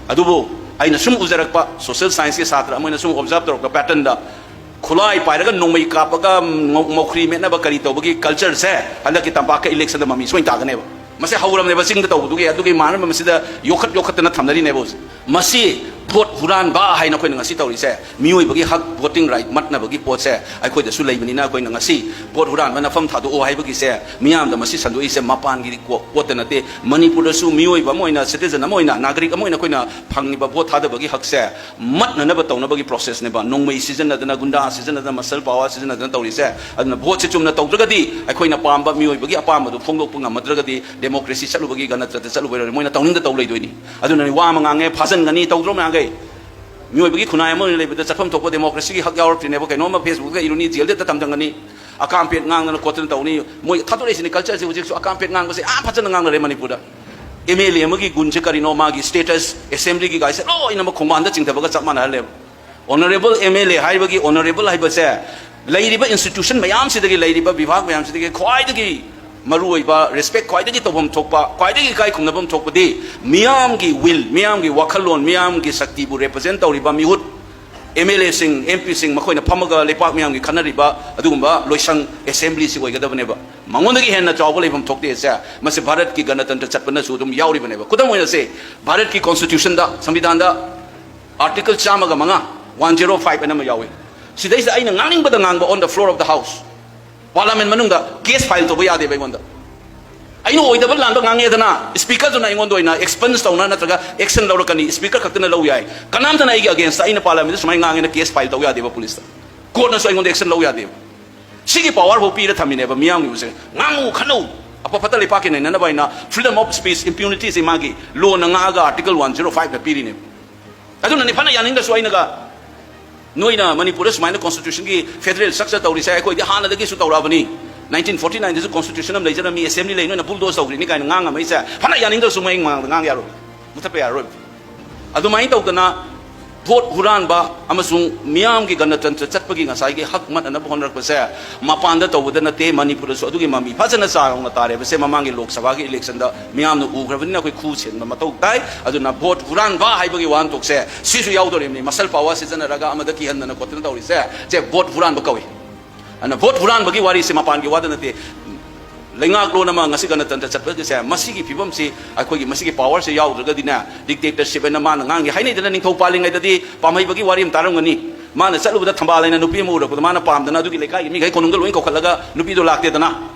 ꯑꯗꯨꯕꯨ ꯑꯩꯅ ꯁꯨꯝ ꯎꯖꯔꯛꯄ, ꯁꯣꯁꯤꯌꯦꯜ ꯁꯥꯏꯟꯁꯀꯤ ꯁꯥꯇ꯭ꯔ ꯑꯃ ꯑꯣꯏꯅ ꯁꯨꯝ ꯑꯣꯕꯖꯥꯔꯕ ꯇꯧꯔꯛꯄ ꯄꯦꯇꯔꯟꯗ, ꯈꯨꯠꯂꯥꯏ ꯄꯥꯏꯔꯒ ꯅꯣꯡꯃꯩ ꯀꯥꯞꯄꯒ ꯃꯧ-, ꯃꯧꯈ꯭ꯔꯤ ꯃꯦꯠꯅꯕ ꯀꯔꯤ ꯇꯧꯕꯒꯤ ꯀꯜꯆꯔꯁꯦ ꯍꯟꯗꯛꯀꯤ ꯇꯝꯄꯥꯛꯀ ꯏꯂꯦꯛꯁꯟꯗ ꯃꯃꯤ ꯁꯣꯏꯅ ꯇꯥꯒꯅꯦꯕ꯫ ꯃꯁꯤ ꯍꯧꯔꯕꯅꯦꯕ ꯆꯤꯡꯗ ꯇꯧꯕꯗꯨꯒꯤ, ꯑꯗꯨꯒꯤ ꯃꯥꯟꯅꯕ ꯃꯁꯤꯗ ꯌꯣꯛꯈꯠ ꯌꯣꯛꯈꯠꯇꯅ ꯊꯝꯅꯔꯤꯅꯦꯕ ꯍꯧꯖꯤꯛ꯫ ꯃꯁꯤ ꯚꯣꯠ ꯍꯨꯔꯥꯟꯕ ꯍꯥꯏꯅ ꯑꯩꯈꯣꯏꯅ ꯉꯁꯤ ꯇꯧꯔꯤꯁꯦ, ꯃꯤꯑꯣꯏꯕꯒꯤ ꯍꯛ, voting right ꯃꯠꯅꯕꯒꯤ ꯄꯣꯠꯁꯦ ꯑꯩꯈꯣꯏꯗꯁꯨ ꯂꯩꯕꯅꯤꯅ, ꯑꯩꯈꯣꯏꯅ ꯉꯁꯤ ꯚꯣꯠ ꯍꯨꯔꯥꯟꯕ ꯅꯐꯝ ꯊꯥꯗꯣꯛꯑꯣ ꯍꯥꯏꯕꯒꯤꯁꯦ, ꯃꯤꯌꯥꯝꯗ ꯃꯁꯤ ꯁꯟꯗꯣꯛꯏꯁꯦ ꯃꯄꯥꯟꯒꯤ ꯀꯣ-, ꯄꯣꯠꯇ ꯅꯠꯇꯦ꯫ ꯃꯅꯤꯄꯨꯔꯗꯁꯨ ꯃꯤꯑꯣꯏꯕ ꯑꯃ ꯑꯣꯏꯅ, citizen ꯑꯃ ꯑꯣꯏꯅ, ꯅꯥꯒꯔꯤꯛ ꯑꯃ ꯑꯣꯏꯅ ꯑꯩꯈꯣꯏꯅ ꯐꯪꯉꯤꯕ ꯚꯣꯠ ꯊꯥꯗꯕꯒꯤ ꯍꯛꯁꯦ ꯃꯠꯅꯅꯕ ꯇꯧꯅꯕꯒꯤ processꯅꯦꯕ꯫ ꯅꯣꯡꯃꯩ ꯁꯤꯖꯤꯟꯅꯗꯅ, ꯒꯨꯟꯗꯥ ꯁꯤꯖꯤꯟꯅꯗꯅ, muscle power ꯁꯤꯖꯤꯟꯅꯗꯅ ꯇꯧꯔꯤꯁꯦ꯫ ꯑꯗꯨꯅ ꯚꯣꯠꯁꯦ ꯆꯨꯝꯅ ꯇꯧꯗ꯭ꯔꯒꯗꯤ, ꯑꯩꯈꯣꯏꯅ ꯄꯥꯝꯕ ꯃꯤꯑꯣꯏꯕꯒꯤ ꯑꯄꯥꯝꯕꯗꯨ ꯐꯣꯡꯗꯣꯛꯄ ꯉꯝꯃꯗ꯭ꯔꯒꯗꯤ, democracy ꯆꯠꯂꯨꯕꯒꯤ, ꯒꯅꯇꯟꯇ꯭ꯔ ꯆꯠꯂꯨꯕꯩ ꯃꯣꯏꯅ ꯇꯧꯅꯤꯡꯗ ꯇꯧ ꯂꯩꯗꯣꯏꯅꯤ꯫ ꯑꯗꯨꯅꯅꯤ ꯋꯥ ꯑꯃ ꯉꯥꯡꯉꯦ, ꯐꯥꯖꯤꯟꯒꯅꯤ, ꯇꯧꯗ꯭ꯔꯣ ꯃꯌꯥꯝꯈꯩ? ꯃꯤꯑꯣꯏꯕꯒꯤ ꯈꯨꯟꯅꯥꯏ ꯑꯃ ꯑꯣꯏꯅ ꯂꯩꯕꯗ ꯆꯠꯐꯝ ꯊꯣꯛꯄ democracyꯒꯤ ꯍꯛ ꯌꯥꯎꯔꯛꯇ꯭ꯔꯤꯅꯦꯕ꯫ ꯀꯩꯅꯣꯝꯃ Facebookꯇ ꯏꯔꯨꯅꯤ, jailꯗ ꯍꯦꯛꯇ ꯊꯝꯖꯟꯒꯅꯤ, ꯑꯀꯥꯝ ꯄꯦꯠ ꯉꯥꯡꯗꯅ ꯈꯣꯠꯇꯅ ꯇꯧꯅꯤ꯫ ꯃꯣꯏ ꯊꯥꯗꯣꯔꯛꯏꯁꯤꯅꯤ cultureꯁꯦ꯫ ꯍꯧꯖꯤꯛꯁꯨ ꯑꯀꯥꯝ ꯄꯦꯠ ꯉꯥꯡꯕꯁꯦ ꯌꯥꯝ ꯐꯖꯅ ꯉꯥꯡꯅꯔꯦ ꯃꯅꯤꯄꯨꯔꯗ꯫ MLA ꯑꯃꯒꯤ ꯒꯨꯟꯁꯦ ꯀꯔꯤꯅꯣ, ꯃꯥꯒꯤ status, assemblyꯒꯤ ꯒꯥꯏꯁꯦ ꯂꯣꯏꯅꯃꯛ ꯈꯣꯡꯕꯥꯟꯗ ꯆꯤꯡꯊꯕꯒ ꯆꯞ ꯃꯥꯟꯅꯍꯜꯂꯦꯕ꯫ Honourable MLA ꯍꯥꯏꯕꯒꯤ honourable ꯍꯥꯏꯕꯁꯦ ꯂꯩꯔꯤꯕ institution ꯃꯌꯥꯝꯁꯤꯗꯒꯤ, ꯂꯩꯔꯤꯕ ꯕꯤꯚꯥꯒ ꯃꯌꯥꯝꯁꯤꯗꯒꯤ ꯈ꯭ꯋꯥꯏꯗꯒꯤ ꯃꯔꯨꯑꯣꯏꯕ, respect ꯈ꯭ꯋꯥꯏꯗꯒꯤ ꯇꯧꯐꯝ ꯊꯣꯛꯄ, ꯈ꯭ꯋꯥꯏꯗꯒꯤ ꯏꯀꯥꯏ ꯈꯨꯝꯅꯐꯝ ꯊꯣꯛꯄꯗꯤ ꯃꯤꯌꯥꯝꯒꯤ will, ꯃꯤꯌꯥꯝꯒꯤ ꯋꯥꯈꯜꯂꯣꯟ, ꯃꯤꯌꯥꯝꯒꯤ ꯁꯛꯇꯤꯕꯨ represent ꯇꯧꯔꯤꯕ ꯃꯤꯍꯨꯠ, MLAꯁꯤꯡ, MPꯁꯤꯡ, ꯃꯈꯣꯏꯅ ꯐꯝꯃꯒ ꯂꯩꯄꯥꯛ ꯃꯤꯌꯥꯝꯒꯤ ꯈꯟꯅꯔꯤꯕ ꯑꯗꯨꯒꯨꯝꯕ ꯂꯣꯏꯁꯪ, assemblyꯁꯤ ꯑꯣꯏꯒꯗꯕꯅꯦꯕ꯫ ꯃꯉꯣꯟꯗꯒꯤ ꯍꯦꯟꯅ ꯆꯥꯎꯕ ꯂꯩꯐꯝ ꯊꯣꯛꯇꯦ꯫ ꯁꯦ, ꯃꯁꯤ ꯚꯥꯔꯠꯀꯤ ꯒꯅꯇꯟꯇ꯭ꯔ ꯆꯠꯄꯅꯁꯨ ꯑꯗꯨꯝ ꯌꯥꯎꯔꯤꯕꯅꯦꯕ꯫ ꯈꯨꯗꯝ ꯑꯣꯏꯅ ꯁꯦ, ꯚꯥꯔꯠꯀꯤ constitutionꯗ, ꯁꯪꯕꯤꯙꯥꯟꯗ article ꯆꯥꯝꯃꯒ ꯃꯉꯥ, one zero five ꯍꯥꯏꯅ ꯑꯃ ꯌꯥꯎꯏ꯫ ꯁꯤꯗꯩꯁꯤꯗ ꯑꯩꯅ ꯉꯥꯡꯅꯤꯡꯕꯗ ꯉꯥꯡꯕ on the floor of the house, parliament ꯃꯅꯨꯡꯗ case file ꯇꯧꯕ ꯌꯥꯗꯦꯕ ꯑꯩꯉꯣꯟꯗ꯫ ꯑꯩꯅ ꯑꯣꯏꯗꯕ ꯂꯥꯟꯕ ꯉꯥꯡꯉꯦꯗꯅ, speakerꯗꯨꯅ ꯑꯩꯉꯣꯟꯗ ꯑꯣꯏꯅ expunge ꯇꯧꯅ ꯅꯠꯇ꯭ꯔꯒ action ꯂꯧꯔꯛꯀꯅꯤ꯫ Speaker ꯈꯛꯇꯅ ꯂꯧ ꯌꯥꯏ꯫ ꯀꯅꯥꯝꯇꯅ ꯑꯩꯒꯤ againstꯇ, ꯑꯩꯅ parliamentꯗ ꯁꯨꯃꯥꯏꯅ ꯉꯥꯡꯉꯦꯅ case file ꯇꯧ ꯌꯥꯗꯦꯕ policeꯇ꯫ Courtꯅꯁꯨ ꯑꯩꯉꯣꯟꯗ action ꯂꯧ ꯌꯥꯗꯦꯕ꯫ ꯁꯤꯒꯤ power ꯐꯥꯎ ꯄꯤꯔ ꯊꯝꯃꯤꯅꯦꯕ ꯃꯤꯌꯥꯝꯒꯤ ꯍꯧꯖꯤꯛ꯫ ꯉꯥꯡꯉꯨ, ꯈꯠꯅꯧ, ꯑꯐ ꯐꯠꯇ ꯂꯩꯄꯥꯛꯀꯤ ꯅꯩꯅꯅꯕ ꯍꯥꯏꯅ freedom of speech, immunityꯁꯤ ꯃꯥꯒꯤ lawꯅ ꯉꯥꯛꯑꯒ article one zero fiveꯇ ꯄꯤꯔꯤꯅꯦꯕ꯫ ꯑꯗꯨꯅꯅꯤ ꯐꯅ ꯌꯥꯅꯤꯡꯗ꯭ꯔꯁꯨ ꯑꯩꯅꯒ, ꯅꯣꯏꯅ ꯃꯅꯤꯄꯨꯔꯗ ꯁꯨꯃꯥꯏꯅ constitutionꯒꯤ federal structure ꯇꯧꯔꯤꯁꯦ ꯑꯩꯈꯣꯏꯗꯤ ꯍꯥꯟꯅꯗꯒꯤꯁꯨ ꯇꯧꯔꯛꯑꯕꯅꯤ꯫ Nineteen forty nineꯗꯁꯨ constitution ꯑꯃ ꯂꯩꯖꯔꯝꯃꯤ, assembly ꯂꯩ, ꯅꯣꯏꯅ bulldoze ꯇꯧꯈ꯭ꯔꯤꯅꯤ ꯀꯥꯏꯅ ꯉꯥꯡꯉꯝꯃꯛꯏꯁꯦ ꯐꯅ ꯌꯥꯅꯤꯡꯗ꯭ꯔꯁꯨ ꯃꯌꯦꯛ ꯃꯉꯥꯡꯗ ꯉꯥꯡ ꯌꯥꯔꯣꯏ, ꯃꯨꯊꯠꯄ ꯌꯥꯔꯔꯣꯏ꯫ ꯑꯗꯨꯃꯥꯏꯅ ꯇꯧꯗꯅ ꯚꯣꯠ ꯍꯨꯔꯥꯟꯕ ꯑꯃꯁꯨꯡ ꯃꯤꯌꯥꯝꯒꯤ ꯒꯅꯇꯟꯇ꯭ꯔ ꯆꯠꯄꯒꯤ ꯉꯁꯥꯏꯒꯤ ꯍꯛ ꯃꯠꯅꯅꯕ ꯍꯣꯠꯅꯔꯛꯄꯁꯦ ꯃꯄꯥꯟꯗ ꯇꯧꯕꯗ ꯅꯠꯇꯦ, ꯃꯅꯤꯄꯨꯔꯗꯁꯨ ꯑꯗꯨꯒꯤ ꯃꯃꯤ ꯐꯖꯅ ꯆꯥꯎꯅ ꯇꯥꯔꯦꯕꯁꯦ ꯃꯃꯥꯡꯒꯤ ꯂꯣꯛ ꯁꯚꯥꯒꯤ electionꯗ ꯃꯤꯌꯥꯝꯅ ꯎꯈ꯭ꯔꯕꯅꯤꯅ ꯑꯩꯈꯣꯏ ꯈꯨ ꯁꯦꯟꯕ ꯃꯊꯧ ꯇꯥꯏ꯫ ꯑꯗꯨꯅ ꯚꯣꯠ ꯍꯨꯔꯥꯟꯕ ꯍꯥꯏꯕꯒꯤ ꯋꯥꯍꯟꯊꯣꯛꯁꯦ ꯁꯤꯁꯨ ꯌꯥꯎꯗꯣꯔꯤꯕꯅꯤ꯫ Muscle power ꯁꯤꯖꯤꯟꯅꯔꯒ ꯑꯃꯗ ꯀꯤꯍꯟꯗꯅ ꯈꯣꯠꯇꯅ ꯇꯧꯔꯤꯁꯦ, ꯁꯦ ꯚꯣꯠ ꯍꯨꯔꯥꯟꯕ ꯀꯧꯏ꯫ ꯑꯗꯨꯅ ꯚꯣꯠ ꯍꯨꯔꯥꯟꯕꯒꯤ ꯋꯥꯔꯤꯁꯦ ꯃꯄꯥꯟꯒꯤ ꯋꯥꯗ ꯅꯠꯇꯦ, ꯂꯩꯉꯥꯛꯂꯣꯟ ꯑꯃ ꯉꯁꯤ ꯒꯅꯇꯟꯇ꯭ꯔ ꯆꯠꯄꯒꯤꯁꯦ, ꯃꯁꯤꯒꯤ ꯐꯤꯕꯝꯁꯤ ꯑꯩꯈꯣꯏꯒꯤ ꯃꯁꯤꯒꯤ powerꯁꯦ ꯌꯥꯎꯗ꯭ꯔꯒꯗꯤꯅꯦ, dictatorship ꯍꯥꯏꯅ ꯃꯥꯅ ꯉꯥꯡꯉꯤ꯫ ꯍꯥꯏꯅꯩꯗꯅ, ꯅꯤꯡꯊꯧ ꯄꯥꯜꯂꯤꯉꯩꯗꯗꯤ ꯄꯥꯝꯍꯩꯕꯒꯤ ꯋꯥꯔꯤ ꯑꯃ ꯇꯥꯔꯝꯒꯅꯤ꯫ ꯃꯥꯅ ꯆꯠꯂꯨꯕꯗ ꯊꯝꯕꯥꯜ ꯍꯥꯏꯅ ꯅꯨꯄꯤ ꯑꯃ ꯎꯔꯛꯄꯗ ꯃꯥꯅ ꯄꯥꯝꯗꯅ ꯑꯗꯨꯒꯤ ꯂꯩꯀꯥꯏꯒꯤ ꯃꯤꯈꯩ ꯀꯣꯅꯨꯡꯗ ꯂꯣꯏ ꯀꯧꯈꯠꯂꯒ ꯅꯨꯄꯤꯗꯣ ꯂꯥꯛꯇꯦꯗꯅ,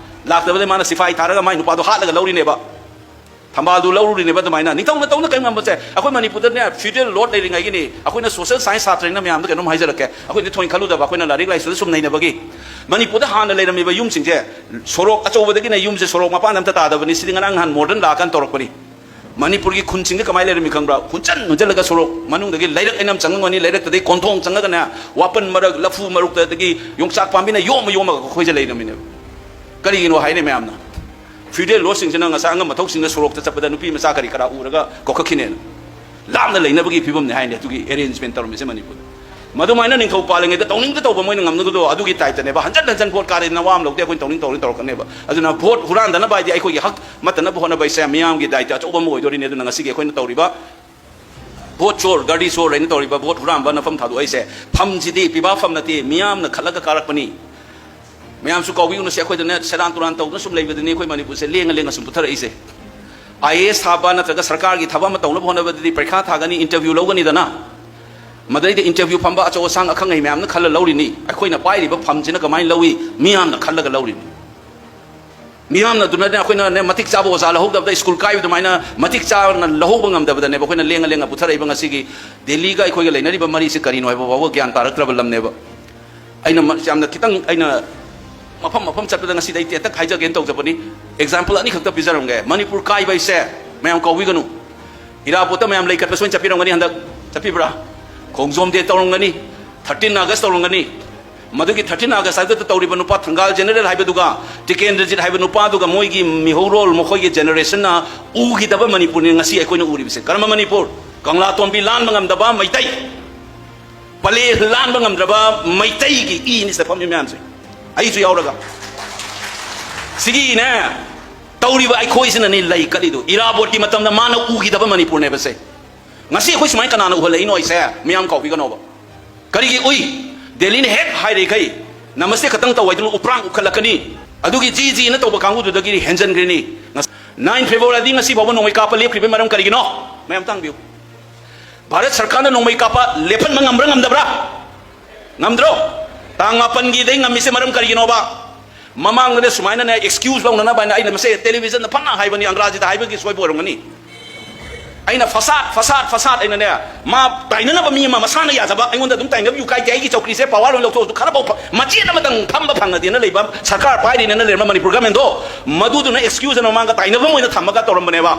ꯂꯥꯛꯇꯕꯗꯩ ꯃꯥꯅ ꯁꯤꯐꯥꯏ ꯊꯥꯔꯒ ꯃꯥꯏ ꯅꯨꯄꯥꯗꯣ ꯍꯥꯠꯂꯒ ꯂꯧꯔꯤꯅꯦꯕ꯫ ꯊꯝꯕꯥꯜꯗꯨ ꯂꯧꯔꯨꯔꯤꯅꯦꯕ꯫ ꯑꯗꯨꯃꯥꯏꯅ ꯅꯤꯡꯊꯧꯅ ꯇꯧꯅ ꯀꯔꯤꯝ ꯉꯝꯕꯁꯦ, ꯑꯩꯈꯣꯏ ꯃꯅꯤꯄꯨꯔꯗꯅꯦ feudal lord ꯂꯩꯔꯤꯉꯩꯒꯤꯅꯤ꯫ ꯑꯩꯈꯣꯏꯅ social science ꯁꯥꯇ꯭ꯔꯅꯤꯅ ꯃꯌꯥꯝꯗ ꯀꯩꯅꯣꯝ ꯍꯥꯏꯖꯔꯛꯀꯦ, ꯑꯩꯈꯣꯏꯗꯤ ꯊꯣꯏꯅ ꯈꯜꯂꯨꯗꯕ, ꯑꯩꯈꯣꯏꯅ ꯂꯥꯏꯔꯤꯛ ꯂꯥꯏꯁꯨꯗ ꯁꯨꯝ ꯅꯩꯅꯕꯒꯤ꯫ ꯃꯅꯤꯄꯨꯔꯗ ꯍꯥꯟꯅ ꯂꯩꯔꯝꯃꯤꯕ ꯌꯨꯝꯁꯤꯡꯁꯦ, ꯁꯣꯔꯣꯛ ꯑꯆꯧꯕꯗꯒꯤꯅꯦ ꯌꯨꯝꯁꯦ ꯁꯣꯔꯣꯛ ꯃꯄꯥꯟꯗ ꯑꯝꯇ ꯇꯥꯗꯕꯅꯤ꯫ ꯁꯤꯗꯤ ꯉꯔꯥꯡ ꯅꯍꯥꯟ modern ꯂꯥꯛꯑꯀꯥꯟꯗ ꯇꯧꯔꯛꯄꯅꯤ꯫ ꯃꯅꯤꯄꯨꯔꯒꯤ ꯈꯨꯟꯁꯤꯡꯗ ꯀꯃꯥꯏꯅ ꯂꯩꯔꯝꯃꯤ ꯈꯪꯕ꯭ꯔꯥ? ꯍꯨꯟꯆꯟ ꯍꯨꯟꯆꯜꯂꯒ ꯁꯣꯔꯣꯛ ꯃꯅꯨꯡꯗꯒꯤ ꯂꯩꯔꯛ ꯑꯩꯅ ꯑꯃ ꯆꯪꯉꯝꯒꯅꯤ, ꯂꯩꯔꯛꯇꯗꯒꯤ ꯀꯣꯟꯊꯣꯡ ꯆꯪꯉꯒꯅꯦ, ꯋꯥꯄꯟ ꯃꯔꯛ, ꯂꯐꯨ ꯃꯔꯛꯇ, ꯑꯗꯒꯤ ꯌꯣꯡꯆꯥꯛ ꯄꯥꯝꯕꯤꯅ ꯌꯣꯝꯃ ꯌꯣꯝꯃꯒ ꯑꯩꯈꯣꯏꯁꯦ ꯂꯩꯔꯝꯃꯤꯅꯦꯕ꯫ ꯀꯔꯤꯒꯤꯅꯣ ꯍꯥꯏꯅꯦ ꯃꯌꯥꯝꯅ? Feudal lordꯁꯤꯡꯁꯤꯅ ꯉꯁꯥꯏ ꯑꯉꯝꯕ ꯊꯧꯁꯤꯡꯗ ꯁꯣꯔꯣꯛꯇ ꯆꯠꯄꯗ ꯅꯨꯄꯤ ꯃꯆꯥ ꯀꯔꯤ ꯀꯔꯥ ꯎꯔꯒ ꯀꯧꯈꯠꯈꯤꯅꯦꯅ꯫ ꯂꯥꯞꯅ ꯂꯩꯅꯕꯒꯤ ꯐꯤꯕꯝꯅꯤ ꯍꯥꯏꯅꯦ ꯑꯗꯨꯒꯤ arrangement ꯇꯧꯔꯝꯃꯤꯁꯦ ꯃꯅꯤꯄꯨꯔꯗ꯫ ꯃꯗꯨꯃꯥꯏꯅ ꯅꯤꯡꯊꯧ ꯄꯥꯜꯂꯤꯉꯩꯗ ꯇꯧꯅꯤꯡꯗ ꯇꯧꯕ ꯃꯣꯏꯅ ꯉꯝꯅꯒꯗꯣ ꯑꯗꯨꯒꯤ typeꯇꯅꯦꯕ꯫ ꯍꯟꯖꯟ ꯍꯟꯖꯟ vote ꯀꯥꯔꯦꯗꯅ ꯋꯥ ꯑꯃ ꯂꯧꯗꯦ, ꯑꯩꯈꯣꯏꯅ ꯇꯧꯅꯤꯡ ꯇꯧꯅꯤꯡ ꯇꯧꯔꯛꯀꯅꯦꯕ꯫ ꯑꯗꯨꯅ vote ꯍꯨꯔꯥꯟꯗꯅꯕ ꯍꯥꯏꯗꯤ ꯑꯩꯈꯣꯏꯒꯤ ꯍꯛ ꯃꯠꯇꯅꯕ ꯍꯣꯠꯅꯕ ꯍꯥꯏꯁꯦ ꯃꯤꯌꯥꯝꯒꯤ ꯗꯥꯏꯇ ꯑꯆꯧꯕ ꯑꯃ ꯑꯣꯏꯗꯣꯔꯤꯅꯦ꯫ ꯑꯗꯨꯅ ꯉꯁꯤꯒꯤ ꯑꯩꯈꯣꯏꯅ ꯇꯧꯔꯤꯕ vote ꯆꯣꯔ, ꯒꯥꯔꯤ ꯆꯣꯔ ꯍꯥꯏꯅ ꯇꯧꯔꯤꯕ vote ꯍꯨꯔꯥꯟꯕ ꯅꯐꯝ ꯊꯥꯗꯣꯛꯏꯁꯦ, ꯐꯝꯁꯤꯗꯤ ꯄꯤꯕꯥ ꯐꯝ ꯅꯠꯇꯦ, ꯃꯤꯌꯥꯝꯅ ꯈꯜꯂꯒ ꯀꯥꯔꯛꯄꯅꯤ꯫ ꯃꯌꯥꯝꯁꯨ ꯀꯥꯎꯕꯤꯒꯅꯨꯁꯦ, ꯑꯩꯈꯣꯏꯗꯅꯦ ꯁꯦꯔꯥꯟ ꯇꯨꯔꯥꯟ ꯇꯧꯗꯨꯅ ꯁꯨꯝ ꯂꯩꯕꯗꯨꯅꯤ ꯑꯩꯈꯣꯏ ꯃꯅꯤꯄꯨꯔꯁꯦ ꯂꯦꯡꯉ ꯂꯦꯡꯉ ꯁꯨꯝ ꯄꯨꯊꯔꯛꯏꯁꯦ꯫ IAS ꯊꯥꯕ ꯅꯠꯇ꯭ꯔꯒ ꯁꯔꯀꯥꯔꯒꯤ ꯊꯕꯛ ꯑꯃ ꯇꯧꯅꯕ ꯍꯣꯠꯅꯕꯗꯗꯤ ꯄꯔꯤꯈꯥ ꯊꯥꯒꯅꯤ, interview ꯂꯧꯒꯅꯤꯗꯅ, ꯃꯗꯩꯗ interview ꯐꯝꯕ ꯑꯆꯧ ꯑꯁꯥꯡ ꯑꯈꯪ ꯑꯍꯩ ꯃꯌꯥꯝꯅ ꯈꯜꯂ ꯂꯧꯔꯤꯅꯤ꯫ ꯑꯩꯈꯣꯏꯅ ꯄꯥꯏꯔꯤꯕ ꯐꯝꯁꯤꯅ ꯀꯃꯥꯏꯅ ꯂꯧꯏ? ꯃꯤꯌꯥꯝꯅ ꯈꯜꯂꯒ ꯂꯧꯔꯤꯅꯤ꯫ ꯃꯤꯌꯥꯝꯅ ꯑꯗꯨꯅꯅꯦ ꯑꯩꯈꯣꯏꯅꯅꯦ ꯃꯇꯤꯛ ꯆꯥꯕ ꯑꯣꯖꯥ ꯂꯧꯍꯧꯗꯕꯗ, ꯁ꯭ꯀꯨꯜ ꯀꯥꯏꯕ ꯑꯗꯨꯃꯥꯏꯅ ꯃꯇꯤꯛ ꯆꯥꯅ ꯂꯧꯍꯧꯕ ꯉꯝꯗꯕꯗꯅꯦꯕ ꯑꯩꯈꯣꯏꯅ ꯂꯦꯡꯉ ꯂꯦꯡꯉ ꯄꯨꯊꯔꯛꯏꯕ ꯉꯁꯤꯒꯤ ꯗꯦꯜꯂꯤꯒ ꯑꯩꯈꯣꯏꯒ ꯂꯩꯅꯔꯤꯕ ꯃꯔꯤꯁꯤ ꯀꯔꯤꯅꯣ ꯍꯥꯏꯕ ꯐꯥꯎꯕ ꯒ꯭ꯌꯥꯟ ꯇꯥꯔꯛꯇ꯭ꯔꯕ ꯂꯝꯅꯦꯕ꯫ ꯑꯩꯅ ꯃ-, ꯌꯥꯝꯅ ꯈꯤꯇꯪ ꯑꯩꯅ ꯃꯐꯝ ꯃꯐꯝ ꯆꯠꯄꯗ ꯉꯁꯤꯗꯤ ꯑꯩ ꯇꯦꯟꯇꯛ ꯍꯥꯏꯖꯒꯦꯅ ꯇꯧꯖꯕꯅꯤ꯫ Example ꯑꯅꯤꯈꯛꯇ ꯄꯤꯖꯔꯝꯒꯦ꯫ ꯃꯅꯤꯄꯨꯔ ꯀꯥꯏꯕ ꯍꯥꯏꯁꯦ ꯃꯌꯥꯝ ꯀꯥꯎꯕꯤꯒꯅꯨ꯫ ꯏꯔꯥꯕꯣꯠꯇ ꯃꯌꯥꯝ ꯂꯩ ꯀꯠꯄ ꯁꯣꯏꯅ ꯆꯠꯄꯤꯔꯝꯒꯅꯤ, ꯍꯟꯗꯛ ꯆꯠꯄꯤꯕ꯭ꯔꯥ? ꯈꯣꯡꯖꯣꯝ day ꯇꯧꯔꯝꯒꯅꯤ, thirteen August ꯇꯧꯔꯝꯒꯅꯤ꯫ ꯃꯗꯨꯒꯤ thirteen August ꯍꯥꯏꯕꯗ ꯇꯧꯔꯤꯕ ꯅꯨꯄꯥ ꯊꯪꯒꯥꯜ ꯖꯦꯅꯔꯦꯜ ꯍꯥꯏꯕꯗꯨꯒ ꯇꯤꯀꯦꯟꯗ꯭ꯔꯖꯤꯠ ꯍꯥꯏꯕ ꯅꯨꯄꯥꯗꯨꯒ ꯃꯣꯏꯒꯤ ꯃꯤꯍꯧꯔꯣꯜ, ꯃꯈꯣꯏꯒꯤ generationꯅ ꯎꯈꯤꯗꯕ ꯃꯅꯤꯄꯨꯔꯅꯤ ꯉꯁꯤ ꯑꯩꯈꯣꯏꯅ ꯎꯔꯤꯕꯁꯦ꯫ ꯀꯔꯝꯕ ꯃꯅꯤꯄꯨꯔ? ꯀꯪꯂꯥꯇꯣꯝꯕꯤ ꯂꯥꯟꯕ ꯉꯝꯗꯕ ꯃꯩꯇꯩ, ꯄꯂꯦ ꯂꯥꯟꯕ ꯉꯝꯗ꯭ꯔꯕ ꯃꯩꯇꯩꯒꯤ ꯏꯅꯤ ꯁꯤꯗ ꯐꯝꯃꯤ ꯃꯌꯥꯝꯁꯦ, ꯑꯩꯁꯨ ꯌꯥꯎꯔꯒ꯫ ꯁꯤꯒꯤꯅꯦ, ꯇꯧꯔꯤꯕ ꯑꯩꯈꯣꯏꯁꯤꯅꯅꯤ ꯂꯩ ꯀꯠꯂꯤꯗꯨ꯫ ꯏꯔꯥꯕꯣꯠꯀꯤ ꯃꯇꯝꯗ ꯃꯥꯅ ꯎꯈꯤꯗꯕ ꯃꯅꯤꯄꯨꯔꯅꯦꯕꯁꯦ꯫ ꯉꯁꯤ ꯑꯩꯈꯣꯏ ꯁꯨꯃꯥꯏꯅ ꯀꯅꯥꯅ ꯎꯍꯜꯂꯛꯏꯅꯣ ꯑꯩꯁꯦ? ꯃꯤꯌꯥꯝ ꯀꯥꯎꯕꯤꯒꯅꯣꯕ꯫ ꯀꯔꯤꯒꯤ ꯎꯏ? ꯗꯦꯜꯂꯤꯅ ꯍꯦꯛ ꯍꯥꯏꯔꯤꯈꯩ ꯅꯃꯁꯇꯦ ꯈꯛꯇꯪ ꯇꯧ ꯍꯥꯏꯗꯨꯅ ꯎꯄ꯭ꯔꯥꯡ ꯎꯈꯠꯂꯛꯀꯅꯤ꯫ ꯑꯗꯨꯒꯤ ꯖꯤ ꯖꯤꯅ ꯇꯧꯕ ꯀꯥꯡꯕꯨꯗꯨꯗꯒꯤ ꯍꯦꯟꯖꯟꯈ꯭ꯔꯤꯅꯤ꯫ ꯅꯥꯏꯟ ꯐꯦꯕ꯭ꯔꯨꯋꯥꯔꯤꯗꯤ ꯉꯁꯤ ꯐꯥꯎꯕ ꯅꯣꯡꯃꯩ ꯀꯥꯞꯄ ꯂꯦꯞꯈ꯭ꯔꯤꯕꯩ ꯃꯔꯝ ꯀꯔꯤꯒꯤꯅꯣ? ꯃꯌꯥꯝ ꯇꯥꯡꯕꯤꯌꯨ꯫ ꯚꯥꯔꯠ ꯁꯔꯀꯥꯔꯅ ꯅꯣꯡꯃꯩ ꯀꯥꯞꯄ ꯂꯦꯞꯍꯟꯕ ꯉꯝꯕ꯭ꯔꯥ ꯉꯝꯗꯕ꯭ꯔꯥ? ꯉꯝꯗ꯭ꯔꯣ? ꯇꯥꯡ ꯃꯥꯄꯟꯒꯤꯗꯩ ꯉꯝꯃꯤꯁꯦ ꯃꯔꯝ ꯀꯔꯤꯒꯤꯅꯣꯕ? ꯃꯃꯥꯡꯗꯅꯦ ꯁꯨꯃꯥꯏꯅꯅꯦ excuse ꯂꯧꯅꯅꯕ ꯍꯥꯏꯅ ꯑꯩꯅ ꯃꯁꯦ ꯇꯦꯂꯤꯚꯤꯖꯟꯗ ꯐꯅ ꯍꯥꯏꯕꯅꯤ, ꯑꯪꯒ꯭ꯔꯥꯖꯤꯗ ꯍꯥꯏꯕꯒꯤ ꯁꯣꯏꯕ ꯑꯣꯏꯔꯝꯒꯅꯤ꯫ ꯑꯩꯅ ꯐꯁꯥꯠ, ꯐꯁꯥꯠ, ꯐꯁꯥꯠ ꯑꯩꯅꯅꯦ, ꯃꯥ ꯇꯥꯏꯅꯅꯕ ꯃꯤ ꯑꯃ ꯃꯁꯥꯅ ꯌꯥꯖꯕ, ꯑꯩꯉꯣꯟꯗ ꯑꯗꯨꯝ ꯇꯥꯏꯅꯕꯤꯌꯨ ꯀꯥꯏꯗꯦ, ꯑꯩꯒꯤ ꯆꯧꯀ꯭ꯔꯤꯁꯦ ꯄꯋꯥꯔ ꯑꯣꯏꯅ ꯂꯧꯊꯣꯛꯑꯁꯨ ꯈꯔꯐꯥꯎ ꯐ-, ꯃꯆꯦꯠ ꯑꯃꯇꯪ ꯐꯝꯕ ꯐꯪꯉꯗꯤꯅ ꯂꯩꯕ ꯁꯔꯀꯥꯔ ꯄꯥꯏꯔꯤꯅꯦꯅ ꯂꯩꯔꯝꯕ ꯃꯅꯤꯄꯨꯔ ꯒꯃꯦꯟꯗꯣ, ꯃꯗꯨꯗꯨꯅ excuse ꯑꯅ ꯃꯃꯥꯡꯗ ꯇꯥꯏꯅꯕ ꯑꯣꯏꯅ ꯊꯝꯃꯒ ꯇꯧꯔꯝꯕꯅꯦꯕ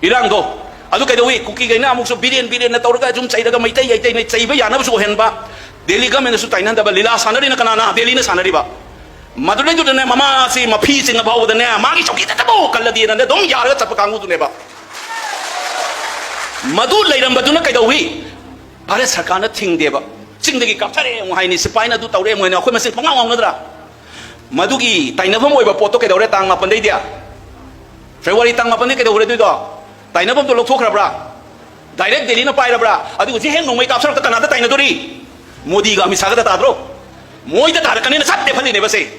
ꯏꯔꯥꯡꯗꯣ꯫ ꯑꯗꯨ ꯀꯩꯗꯧꯏ? ꯀꯨꯀꯤꯈꯩꯅ ꯑꯃꯨꯛꯁꯨ ꯕꯤꯔꯦꯟ ꯕꯤꯔꯦꯟꯅ ꯇꯧꯔꯒ ꯁꯨꯝ ꯆꯩꯔꯒ ꯃꯩꯇꯩ ꯌꯩꯇꯩꯅ ꯆꯩꯕ ꯌꯥꯅꯕꯁꯨ ꯑꯣꯏꯍꯟꯕ, ꯗꯦꯜꯂꯤ ꯒꯃꯦꯟꯅꯁꯨ ꯇꯥꯏꯅꯍꯟꯗꯕ ꯂꯤꯂꯥ ꯁꯥꯟꯅꯔꯤꯅ ꯀꯅꯥꯅ? ꯗꯦꯜꯂꯤꯅ ꯁꯥꯟꯅꯔꯤꯕ꯫ ꯃꯗꯨꯗꯩꯗꯨꯗꯅꯦ ꯃꯃꯥꯁꯤ ꯃꯐꯤ ꯆꯤꯡꯉ ꯐꯥꯎꯕꯗꯅꯦ ꯃꯥꯒꯤ ꯆꯧꯀꯤꯗꯇꯕꯨ ꯀꯜꯂꯗꯤꯅꯅꯦ ꯑꯗꯨꯝ ꯌꯥꯔꯒ ꯆꯠꯄ ꯀꯥꯡꯕꯨꯗꯨꯅꯦꯕ꯫ ꯃꯗꯨ ꯂꯩꯔꯝꯕꯗꯨꯅ ꯀꯩꯗꯧꯏ? ꯚꯥꯔꯠ ꯁꯔꯀꯥꯔꯅ ꯊꯤꯡꯗꯦꯕ꯫ ꯆꯤꯡꯗꯒꯤ ꯀꯥꯞꯊꯔꯛꯑꯦ ꯑꯃꯨꯛ ꯍꯥꯏꯅꯤ, ꯁꯤꯐꯥꯏꯅ ꯑꯗꯨ ꯇꯧꯔꯦ ꯑꯃꯨꯛ ꯍꯥꯏꯅꯤ, ꯑꯩꯈꯣꯏ ꯃꯁꯦꯟ ꯄꯉꯥꯎ ꯉꯥꯎꯅꯗ꯭ꯔꯥ? ꯃꯗꯨꯒꯤ ꯇꯥꯏꯅꯐꯝ ꯑꯣꯏꯕ ꯄꯣꯠꯇꯣ ꯀꯩꯗꯧꯔꯦ ꯇꯥꯡ ꯃꯥꯄꯟꯗꯩꯗꯤ? ꯐꯦꯕ꯭ꯔꯨꯋꯥꯔꯤ ꯇꯥꯡ ꯃꯥꯄꯟꯗꯩ ꯀꯩꯗꯧꯔꯦ ꯑꯗꯨꯏꯗꯣ? ꯇꯥꯏꯅꯐꯝꯗꯣ ꯂꯧꯊꯣꯛꯈ꯭ꯔꯕ꯭ꯔꯥ? ꯗꯥꯏꯔꯦꯛ ꯗꯦꯜꯂꯤꯅ ꯄꯥꯏꯔꯕ꯭ꯔꯥ? ꯑꯗꯨꯒ ꯍꯧꯖꯤꯛ ꯍꯦꯛ ꯅꯣꯡꯃꯩ ꯀꯥꯞꯁꯜꯂꯛꯇ ꯀꯅꯥꯗ ꯇꯥꯏꯅꯗꯣꯔꯤ? ꯃꯣꯗꯤꯒ ꯑꯃꯤꯠ ꯁꯥꯒꯗ ꯇꯥꯗ꯭ꯔꯣ? ꯃꯣꯏꯗ ꯇꯥꯔꯛꯀꯅꯤꯅ ꯁꯠ ꯂꯦꯞꯍꯜꯂꯤꯅꯦꯕ ꯁꯦ꯫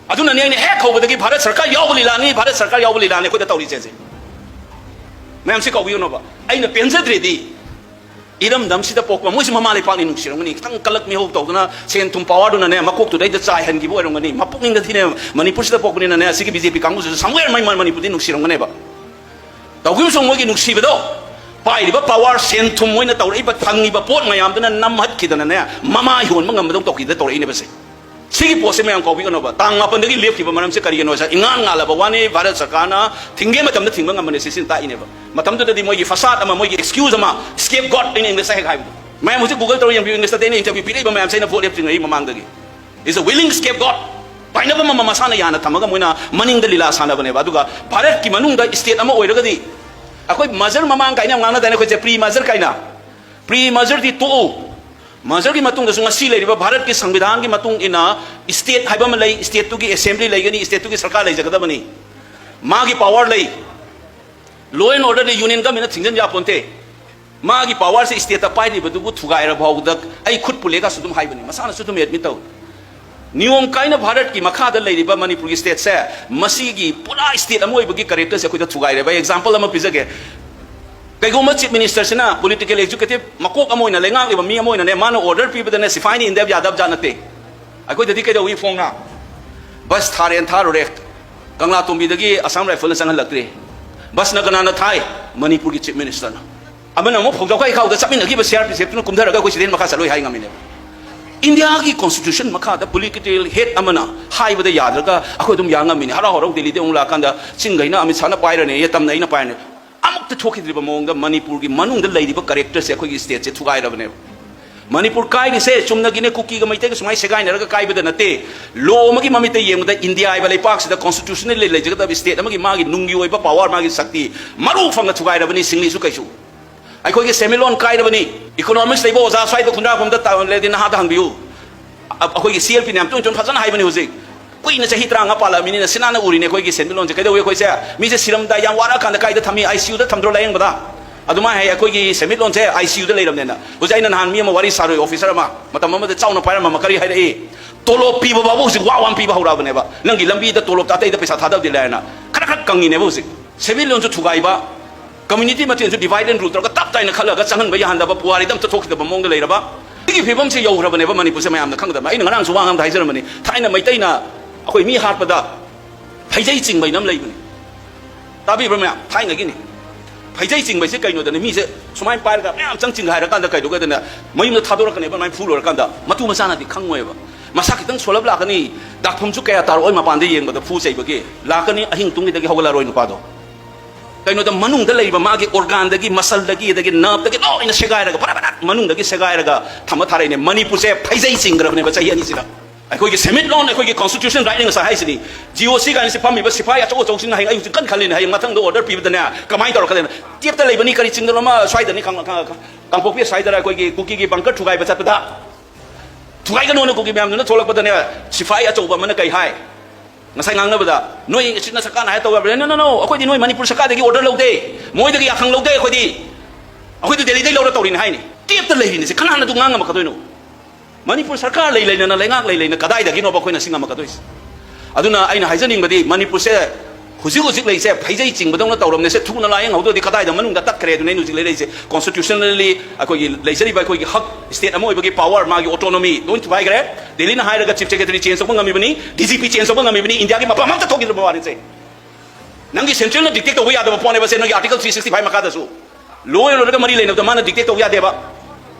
ꯑꯗꯨꯅꯅꯦ ꯑꯩꯅ ꯍꯦꯛ ꯍꯧꯕꯗꯒꯤ ꯚꯥꯔꯠ ꯁꯔꯀꯥꯔ ꯌꯥꯎꯕ ꯂꯤꯂꯥꯅꯤ, ꯚꯥꯔꯠ ꯁꯔꯀꯥꯔ ꯌꯥꯎꯕ ꯂꯤꯂꯥꯅꯤ ꯑꯩꯈꯣꯏꯗ ꯇꯧꯔꯤꯁꯦ ꯁꯦ꯫ ꯃꯌꯥꯝꯁꯤ ꯀꯧꯕꯤꯌꯨꯅꯣꯕ꯫ ꯑꯩꯅ ꯄꯦꯟꯖꯗ꯭ꯔꯦꯗꯤ ꯏꯔꯝꯗꯝꯁꯤꯗ ꯄꯣꯛꯄ ꯃꯣꯏꯁꯨ ꯃꯃꯥ ꯂꯩꯄꯥꯛꯅꯤ ꯅꯨꯡꯁꯤꯔꯝꯒꯅꯤ꯫ ꯈꯤꯇꯪ ꯀꯂꯛ ꯃꯤꯍꯧ ꯇꯧꯗꯅ ꯁꯦꯟ ꯊꯨꯝ ꯄꯋꯥꯔꯗꯨꯅꯅꯦ ꯃꯀꯣꯛꯇꯨꯗꯩꯗ ꯆꯥꯏꯍꯟꯈꯤꯕ ꯑꯣꯏꯔꯝꯒꯅꯤ꯫ ꯃꯄꯨꯛꯅꯤꯡꯗꯗꯤꯅꯦ ꯃꯅꯤꯄꯨꯔꯁꯤꯗ ꯄꯣꯛꯄꯅꯤꯅꯅꯦ ꯑꯁꯤꯒꯤ ꯕꯤ ꯖꯦ ꯄꯤ ꯀꯥꯡꯕꯨꯁꯤꯁꯨ somewhere ꯃꯩ ꯃꯅꯤꯄꯨꯔꯗꯤ ꯅꯨꯡꯁꯤꯔꯝꯒꯅꯦꯕ꯫ ꯇꯧꯈꯤꯕꯁꯨ ꯃꯣꯏꯒꯤ ꯅꯨꯡꯁꯤꯕꯗꯣ ꯄꯥꯏꯔꯤꯕ ꯄꯋꯥꯔ, ꯁꯦꯟ ꯊꯨꯝ, ꯃꯣꯏꯅ ꯇꯧꯔꯛꯏꯕ ꯐꯪꯉꯤꯕ ꯄꯣꯠ ꯃꯌꯥꯝꯗꯨꯅ ꯅꯝꯍꯠꯈꯤꯗꯅꯅꯦ ꯃꯃꯥꯏ ꯍꯣꯟꯕ ꯉꯝꯕꯗꯧ ꯇꯧꯈꯤꯗ ꯇꯧꯔꯛꯏꯅꯦꯕꯁꯦ꯫ ꯁꯤꯒꯤ ꯄꯣꯠꯁꯦ ꯃꯌꯥꯝ ꯀꯥꯎꯕꯤꯒꯅꯣꯕ꯫ ꯇꯥꯡ ꯃꯥꯄꯟꯗꯒꯤ ꯂꯦꯞꯈꯤꯕ ꯃꯔꯝꯁꯦ ꯀꯔꯤꯒꯤꯅꯣ ꯍꯥꯏꯁꯦ? ꯏꯉꯥꯟ ꯉꯥꯜꯂꯕ ꯋꯥꯅꯤ꯫ ꯚꯥꯔꯠ ꯁꯔꯀꯥꯔꯅ ꯊꯤꯡꯒꯦ ꯃꯇꯝꯗ ꯊꯤꯡꯕ ꯉꯝꯕꯅꯦ, ꯁꯤꯁꯤꯅ ꯇꯥꯛꯏꯅꯦꯕ꯫ ꯃꯇꯝꯗꯨꯗꯗꯤ ꯃꯣꯏꯒꯤ ꯐꯁꯥꯠ ꯑꯃ, ꯃꯣꯏꯒꯤ excuse ꯑꯃ, scapegoat ꯑꯩꯅ ꯏꯪꯂꯤꯁꯇ ꯍꯦꯛ ꯍꯥꯏꯕꯗꯣ꯫ ꯃꯌꯥꯝ ꯍꯧꯖꯤꯛ Google ꯇꯧꯔ ꯌꯦꯡꯕꯤꯌꯨ, ꯏꯪꯂꯤꯁꯇꯗꯤ ꯑꯩꯅ interview ꯄꯤꯔꯛꯏꯕ ꯃꯌꯥꯝꯁꯦ ꯑꯩꯅ ꯚꯣꯠ ꯂꯦꯞꯇ꯭ꯔꯤꯉꯩ ꯃꯃꯥꯡꯗꯒꯤ꯫ Is a willing scapegoat꯫ ꯄꯥꯏꯅꯕ ꯑꯃ ꯃꯁꯥꯅ ꯌꯥꯅ ꯊꯝꯃꯒ ꯃꯣꯏꯅ ꯃꯅꯤꯡꯗ ꯂꯤꯂꯥ ꯁꯥꯟꯅꯕꯅꯦꯕ꯫ ꯑꯗꯨꯒ ꯚꯥꯔꯠꯀꯤ ꯃꯅꯨꯡꯗ state ꯑꯃ ꯑꯣꯏꯔꯒꯗꯤ ꯑꯩꯈꯣꯏ merger ꯃꯃꯥꯡ ꯀꯥꯏꯅ ꯌꯥꯝ ꯉꯥꯡꯅꯗꯥꯏꯅꯦ ꯑꯩꯈꯣꯏꯁꯦ, pre merger ꯀꯥꯏꯅ꯫ Pre mergerꯗꯤ ꯇꯣꯛꯎ꯫ Mergerꯒꯤ ꯃꯇꯨꯡꯗꯁꯨ ꯉꯁꯤ ꯂꯩꯔꯤꯕ ꯚꯥꯔꯠꯀꯤ ꯁꯪꯕꯤꯙꯥꯟꯒꯤ ꯃꯇꯨꯡ ꯏꯟꯅ state ꯍꯥꯏꯕ ꯑꯃ ꯂꯩ, stateꯇꯨꯒꯤ assembly ꯂꯩꯒꯅꯤ, stateꯇꯨꯒꯤ ꯁꯔꯀꯥꯔ ꯂꯩꯖꯒꯗꯕꯅꯤ꯫ ꯃꯥꯒꯤ power ꯂꯩ꯫ Law and orderꯗꯤ union governmentꯅ ꯊꯤꯡꯖꯤꯟ ꯌꯥꯄꯣꯟꯇꯦ꯫ ꯃꯥꯒꯤ powerꯁꯦ stateꯇ ꯄꯥꯏꯔꯤꯕꯗꯨꯕꯨ ꯊꯨꯒꯥꯏꯔ ꯐꯥꯎꯕꯗ ꯑꯩ ꯈꯨꯠ ꯄꯨꯜꯂꯦꯒꯁꯨ ꯑꯗꯨꯝ ꯍꯥꯏꯕꯅꯤ, ꯃꯁꯥꯅꯁꯨ ꯑꯗꯨꯝ admit ꯇꯧꯏ꯫ ꯅꯤꯌꯣꯝ ꯀꯥꯏꯅ ꯚꯥꯔꯠꯀꯤ ꯃꯈꯥꯗ ꯂꯩꯔꯤꯕ ꯃꯅꯤꯄꯨꯔꯒꯤ stateꯁꯦ, ꯃꯁꯤꯒꯤ ꯄꯨꯔꯥ state ꯑꯃ ꯑꯣꯏꯕꯒꯤ characterꯁꯦ ꯑꯩꯈꯣꯏꯗ ꯊꯨꯒꯥꯏꯔꯦꯕ꯫ Example ꯑꯃ ꯄꯤꯖꯒꯦ꯫ ꯀꯩꯒꯨꯝꯕ chief ministerꯁꯤꯅ political executive ꯃꯀꯣꯛ ꯑꯃ ꯑꯣꯏꯅ, ꯂꯩꯉꯥꯛꯂꯤꯕ ꯃꯤ ꯑꯃ ꯑꯣꯏꯅꯅꯦ, ꯃꯥꯅ order ꯄꯤꯕꯗꯅꯦ ꯁꯤꯐꯥꯏꯅ ꯏꯟꯗꯕ ꯌꯥꯗꯕ ꯖꯥꯠ ꯅꯠꯇꯦ꯫ ꯑꯩꯈꯣꯏꯗꯗꯤ ꯀꯩꯗꯧꯏ ꯐꯣꯡꯅ? Bus ꯊꯥꯔꯦꯅ ꯊꯥꯔꯨꯔꯦ, ꯀꯪꯂꯥꯇꯣꯝꯕꯤꯗꯒꯤ Assam Riflesꯅ ꯆꯪꯍꯜꯂꯛꯇ꯭ꯔꯦ꯫ Busꯅ ꯀꯅꯥꯅ ꯊꯥꯏ? ꯃꯅꯤꯄꯨꯔꯒꯤ chief ministerꯅ꯫ ꯑꯃꯅ ꯑꯃꯨꯛ ꯐꯧꯖꯥꯎꯈꯥꯏ ꯈꯥꯎꯗ ꯆꯠꯃꯤꯟꯅꯈꯤꯕ CRPFꯇꯨꯅ ꯀꯨꯝꯊꯔꯒ ꯑꯩꯈꯣꯏ ꯁꯤꯗꯩ ꯃꯈꯥ ꯆꯠꯂꯣꯏ ꯍꯥꯏ ꯉꯝꯃꯤꯅꯦꯕ꯫ ꯏꯟꯗꯤꯌꯥꯒꯤ constitution ꯃꯈꯥꯗ political head ꯑꯃꯅ ꯍꯥꯏꯕꯗ ꯌꯥꯗ꯭ꯔꯒ ꯑꯩꯈꯣꯏ ꯑꯗꯨꯝ ꯌꯥ ꯉꯝꯃꯤꯅꯦ꯫ ꯍꯔꯥꯎ ꯍꯔꯥꯎ ꯗꯦꯜꯂꯤꯗ ꯑꯃꯨꯛ ꯂꯥꯛꯑꯀꯥꯟꯗ ꯆꯤꯡꯈꯩꯅ ꯑꯃꯤꯠ ꯁꯥꯍꯅ ꯄꯥꯏꯔꯅꯤ, ꯇꯝꯅꯩꯅ ꯄꯥꯏꯔꯅꯤ꯫ ꯑꯃꯨꯛꯇ ꯊꯣꯛꯈꯤꯗ꯭ꯔꯤꯕ ꯃꯑꯣꯡꯗ ꯃꯅꯤꯄꯨꯔꯒꯤ ꯃꯅꯨꯡꯗ ꯂꯩꯔꯤꯕ characterꯁꯦ ꯑꯩꯈꯣꯏꯒꯤ stateꯁꯦ ꯊꯨꯒꯥꯏꯔꯕꯅꯦꯕ꯫ ꯃꯅꯤꯄꯨꯔ ꯀꯥꯏꯔꯤꯁꯦ ꯆꯨꯝꯅꯒꯤꯅꯦ, ꯀꯨꯀꯤꯒ ꯃꯩꯇꯩꯒ ꯁꯨꯃꯥꯏꯅ ꯁꯦꯒꯥꯏꯅꯔꯒ ꯀꯥꯏꯕꯗ ꯅꯠꯇꯦ꯫ Law ꯑꯃꯒꯤ ꯃꯃꯤꯠꯇ ꯌꯦꯡꯕꯗ ꯏꯟꯗꯤꯌꯥ ꯍꯥꯏꯕ ꯂꯩꯄꯥꯛꯁꯤꯗ constitutionally ꯂꯩꯖꯒꯗꯕ state ꯑꯃꯒꯤ ꯃꯥꯒꯤ ꯅꯨꯡꯒꯤ ꯑꯣꯏꯕ power, ꯃꯥꯒꯤ ꯁꯛꯇꯤ ꯃꯔꯨ ꯐꯪꯅ ꯊꯨꯒꯥꯏꯔꯕꯅꯤ ꯁꯤꯡꯂꯤꯁꯨ ꯀꯩꯁꯨ꯫ ꯑꯩꯈꯣꯏꯒꯤ ꯁꯦꯟꯃꯤꯠꯂꯣꯟ ꯀꯥꯏꯔꯕꯅꯤ꯫ Economics ꯂꯩꯕ ꯑꯣꯖꯥ ꯁ꯭ꯋꯥꯏꯗ ꯈꯨꯟꯗ꯭ꯔꯥꯛꯄꯝꯗ ꯇꯥ-, ꯂꯩꯔꯗꯤ ꯅꯍꯥꯗ ꯍꯪꯕꯤꯌꯨ꯫ ꯑ-, ꯑꯩꯈꯣꯏꯒꯤ CLPꯅ ꯌꯥꯝ ꯇꯣꯏꯅ ꯇꯣꯏꯅ ꯐꯖꯅ ꯍꯥꯏꯕꯅꯤ ꯍꯧꯖꯤꯛ꯫ ꯀꯨꯏꯅ ꯆꯍꯤ ꯇꯔꯥꯃꯉꯥ ꯄꯥꯜꯂꯛꯑꯕꯅꯤꯅ ꯁꯤꯅꯥꯅ ꯎꯔꯤꯅꯦ ꯑꯩꯈꯣꯏꯒꯤ ꯁꯦꯟꯃꯤꯠꯂꯣꯟꯁꯦ꯫ ꯀꯩꯗꯧꯏ ꯑꯩꯈꯣꯏꯁꯦ? ꯃꯤꯁꯦ ꯁꯤꯔꯝꯗꯥꯏ ꯌꯥꯝ ꯋꯥꯔꯛꯑꯀꯥꯟꯗ ꯀꯥꯏꯗ ꯊꯝꯃꯤ? ICUꯗ ꯊꯝꯗ꯭ꯔꯣ ꯂꯥꯌꯦꯡꯕꯗ? ꯑꯗꯨꯃꯥꯏꯅ ꯍꯥꯏ ꯑꯩꯈꯣꯏꯒꯤ ꯁꯦꯟꯃꯤꯠꯂꯣꯟꯁꯦ ICUꯗ ꯂꯩꯔꯕꯅꯦꯅ꯫ ꯍꯧꯖꯤꯛ ꯑꯩꯅ ꯅꯍꯥꯟ ꯃꯤ ꯑꯃ ꯋꯥꯔꯤ ꯁꯥꯔꯨꯏ, officer ꯑꯃ, ꯃꯇꯝ ꯑꯃꯗ ꯆꯥꯎꯅ ꯄꯥꯏꯔꯝꯕ ꯑꯃ, ꯀꯔꯤ ꯍꯥꯏꯔꯛꯏ? ꯇꯣꯂꯣꯞ ꯄꯤꯕ ꯐꯥꯎꯕ ꯍꯧꯖꯤꯛ ꯋꯥ ꯋꯥ ꯄꯤꯕ ꯍꯧꯔꯛꯑꯕꯅꯦꯕ꯫ ꯅꯪꯒꯤ ꯂꯝꯕꯤꯗ ꯇꯣꯂꯣꯞꯇ ꯑꯇꯩꯗ ꯄꯩꯁꯥ ꯊꯥꯗꯕꯗꯤ ꯂꯥꯏꯔꯅ ꯈꯔ ꯈꯔ ꯀꯪꯉꯤꯅꯦꯕ ꯍꯧꯖꯤꯛ꯫ ꯁꯦꯟꯃꯤꯠꯂꯣꯟꯁꯨ ꯊꯨꯒꯥꯏꯕ, community ꯃꯁꯦꯟꯁꯨ divide and rule ꯇꯧꯔꯒ ꯇꯞ ꯇꯥꯏꯅ ꯈꯠꯂꯒ ꯆꯪꯍꯟꯕ ꯌꯥꯍꯟꯗꯕ, ꯄꯨꯋꯥꯔꯤꯗ ꯑꯝꯇ ꯊꯣꯛꯈꯤꯗꯕ ꯃꯑꯣꯡꯗ ꯂꯩꯔꯕ꯫ ꯁꯤꯒꯤ ꯐꯤꯕꯝꯁꯦ ꯌꯧꯈ꯭ꯔꯕꯅꯦꯕ ꯃꯅꯤꯄꯨꯔꯁꯦ꯫ ꯃꯌꯥꯝꯅ ꯈꯪꯒꯗꯕ, ꯑꯩꯅ ꯉꯔꯥꯡꯁꯨ ꯋꯥ ꯑꯃꯗ ꯍꯥꯏꯖꯔꯝꯕꯅꯤ, ꯊꯥꯏꯅ ꯃꯩꯇꯩꯅ ꯑꯩꯈꯣꯏ ꯃꯤ ꯍꯥꯠꯄꯗ ꯐꯩꯖꯩ ꯆꯤꯡꯕ ꯍꯥꯏꯅ ꯑꯃ ꯂꯩꯕꯅꯤ꯫ ꯇꯥꯕꯤꯕ꯭ꯔꯥ ꯃꯌꯥꯝ? ꯊꯥꯏꯅꯒꯤꯅꯤ꯫ ꯐꯩꯖꯩ ꯆꯤꯡꯕ ꯍꯥꯏꯁꯦ ꯀꯩꯅꯣꯗꯅꯦ, ꯃꯤꯁꯦ ꯁꯨꯃꯥꯏꯅ ꯄꯥꯏꯔꯒ ꯃꯌꯥꯝ ꯆꯪ ꯆꯤꯡꯒꯥꯏꯔꯀꯥꯟꯗ ꯀꯩꯗꯧꯒꯦꯗꯅ ꯃꯌꯨꯝꯗ ꯊꯥꯗꯣꯔꯛꯀꯅꯦꯕ꯫ ꯑꯗꯨꯃꯥꯏꯅ ꯐꯨ ꯂꯣꯏꯔꯀꯥꯟꯗ ꯃꯇꯨ ꯃꯆꯥꯅꯗꯤ ꯈꯪꯉꯣꯏꯕ꯫ ꯃꯁꯥ ꯈꯤꯇꯪ ꯁꯣꯜꯂꯞ ꯂꯥꯛꯀꯅꯤ, ꯗꯥꯛꯐꯝꯁꯨ ꯀꯌꯥ ꯇꯥꯔꯛꯑꯣꯏ, ꯃꯄꯥꯟꯗ ꯌꯦꯡꯕꯗ ꯐꯨ ꯆꯩꯕꯒꯤ ꯂꯥꯛꯀꯅꯤ, ꯑꯍꯤꯡ ꯇꯨꯝꯈꯤꯗꯒꯤ ꯍꯧꯒꯠꯂꯛꯑꯔꯣꯏ ꯅꯨꯄꯥꯗꯣ꯫ ꯀꯩꯅꯣꯗ ꯃꯅꯨꯡꯗ ꯂꯩꯔꯤꯕ ꯃꯥꯒꯤ organꯗꯒꯤ, muscleꯗꯒꯤ, ꯑꯗꯒꯤ nerveꯗꯒꯤ ꯂꯣꯏꯅ ꯁꯦꯒꯥꯏꯔꯒ, ꯕꯔꯥ ꯕꯔꯥ ꯃꯅꯨꯡꯗꯒꯤ ꯁꯦꯒꯥꯏꯔꯒ ꯊꯝꯃ ꯊꯥꯔꯛꯏꯅꯦ꯫ ꯃꯅꯤꯄꯨꯔꯁꯦ ꯐꯩꯖꯩ ꯆꯤꯡꯈ꯭ꯔꯕꯅꯦꯕ ꯆꯍꯤ ꯑꯅꯤꯁꯤꯗ꯫ ꯑꯩꯈꯣꯏꯒꯤ ꯁꯦꯟꯃꯤꯠꯂꯣꯟ, ꯑꯩꯈꯣꯏꯒꯤ constitution rightꯅꯤ ꯉꯁꯥꯏ ꯍꯥꯏꯁꯤꯅꯤ꯫ GOC ꯀꯥꯏꯅ ꯁꯤ ꯐꯝꯃꯤꯕ ꯁꯤꯐꯥꯏ ꯑꯆꯧ ꯑꯆꯧꯁꯤꯡꯅ ꯍꯌꯦꯡ ꯑꯩ ꯍꯧꯖꯤꯛ ꯀꯟꯅ ꯈꯜꯂꯤꯅꯦ, ꯍꯌꯦꯡ ꯃꯊꯪꯗ order ꯄꯤꯕꯗꯅꯦ ꯀꯃꯥꯏꯅ ꯇꯧꯔꯛꯀꯗꯣꯏꯅꯣ? ꯇꯦꯞꯇ ꯂꯩꯕꯅꯤ, ꯀꯔꯤ ꯆꯤꯡꯗꯅꯣ ꯑꯃ ꯁ꯭ꯋꯥꯏꯗꯅꯤ, ꯀꯥꯡ-, ꯀꯥꯡ-, ꯀꯥꯡꯄꯣꯛꯄꯤ ꯁ꯭ꯋꯥꯏꯗꯔ ꯑꯩꯈꯣꯏꯒꯤ ꯀꯨꯀꯤꯒꯤ bunker ꯊꯨꯒꯥꯏꯕ ꯆꯠꯄꯗ, ꯊꯨꯒꯥꯏꯒꯅꯣꯅ ꯀꯨꯀꯤ ꯃꯌꯥꯝꯗꯨꯅ ꯊꯣꯛꯂꯛꯄꯗꯅꯦ, ꯁꯤꯐꯥꯏ ꯑꯆꯧꯕ ꯑꯃꯅ ꯀꯩ ꯍꯥꯏ? ꯉꯁꯥꯏ ꯉꯥꯡꯅꯕꯗ, "ꯅꯣꯏ ꯁꯤꯠꯅ ꯁꯛꯀꯥꯅ ꯍꯥꯏ ꯇꯧ ꯌꯥꯕ꯭ꯔꯥ?" "No, no, no, ꯑꯩꯈꯣꯏꯗꯤ ꯅꯣꯏ ꯃꯅꯤꯄꯨꯔ ꯁꯔꯀꯥꯔꯗꯒꯤ order ꯂꯧꯗꯦ, ꯃꯣꯏꯗꯒꯤ ꯌꯥꯈꯪ ꯂꯧꯗꯦ ꯑꯩꯈꯣꯏꯗꯤ꯫ ꯑꯩꯈꯣꯏꯗꯤ ꯗꯦꯜꯂꯤꯗꯒꯤ ꯂꯧꯔ ꯇꯧꯔꯤꯅꯦ" ꯍꯥꯏꯅꯤ꯫ ꯇꯦꯞꯇ ꯂꯩꯔꯤꯅꯦ ꯁꯤ, ꯀꯅꯥꯅ ꯑꯗꯨ ꯉꯥꯡꯉꯝꯃꯛꯀꯗꯣꯏꯅꯣ? ꯃꯅꯤꯄꯨꯔ ꯁꯔꯀꯥꯔ ꯂꯩ ꯂꯩꯅꯅ, ꯂꯩꯉꯥꯛ ꯂꯩ ꯂꯩꯅ ꯀꯗꯥꯏꯗꯒꯤꯅꯣꯕ ꯑꯩꯈꯣꯏꯅ ꯁꯤ ꯉꯝꯃꯛꯀꯗꯣꯏꯁꯦ? ꯑꯗꯨꯅ ꯑꯩꯅ ꯍꯥꯏꯖꯅꯤꯡꯕꯗꯤ, ꯃꯅꯤꯄꯨꯔꯁꯦ ꯍꯧꯖꯤꯛ ꯍꯧꯖꯤꯛ ꯂꯩꯁꯦ ꯐꯩꯖꯩ ꯆꯤꯡꯕꯗꯧꯅ ꯇꯧꯔꯝꯅꯦ꯫ ꯁꯦ ꯊꯨꯅ ꯂꯥꯏꯌꯦꯡꯍꯧꯗ꯭ꯔꯗꯤ ꯀꯗꯥꯏꯗ ꯃꯅꯨꯡꯗ ꯇꯠꯈ꯭ꯔꯦ? ꯑꯗꯨꯅ ꯑꯩꯅ ꯍꯧꯖꯤꯛ ꯂꯩꯔꯛꯏꯁꯦ, constitutionally ꯑꯩꯈꯣꯏꯒꯤ ꯂꯩꯖꯔꯤꯕ ꯑꯩꯈꯣꯏꯒꯤ ꯍꯛ, state ꯑꯃ ꯑꯣꯏꯕꯒꯤ power, ꯃꯥꯒꯤ autonomy ꯂꯣꯏ ꯊꯨꯒꯥꯏꯈ꯭ꯔꯦ꯫ ꯗꯦꯜꯂꯤꯅ ꯍꯥꯏꯔꯒ chief secretary change ꯇꯧꯕ ꯉꯝꯃꯤꯕꯅꯤ, D G P change ꯇꯧꯕ ꯉꯝꯃꯤꯕꯅꯤ, ꯏꯟꯗꯤꯌꯥꯒꯤ ꯃꯐꯝ ꯑꯃꯠꯇ ꯊꯣꯛꯈꯤꯗ꯭ꯔꯕ ꯋꯥꯅꯤꯁꯦ꯫ ꯅꯪꯒꯤ central ꯅ dictate ꯇꯧꯕ ꯌꯥꯗꯕ ꯄꯣꯠꯅꯦꯕ ꯁꯦ, ꯅꯪꯒꯤ Article three sixty five ꯃꯈꯥꯗꯁꯨ꯫ Law and order ꯒ ꯃꯔꯤ ꯂꯩꯅꯕꯗ ꯃꯥꯅ dictate ꯇꯧꯕ ꯌꯥꯗꯦꯕ꯫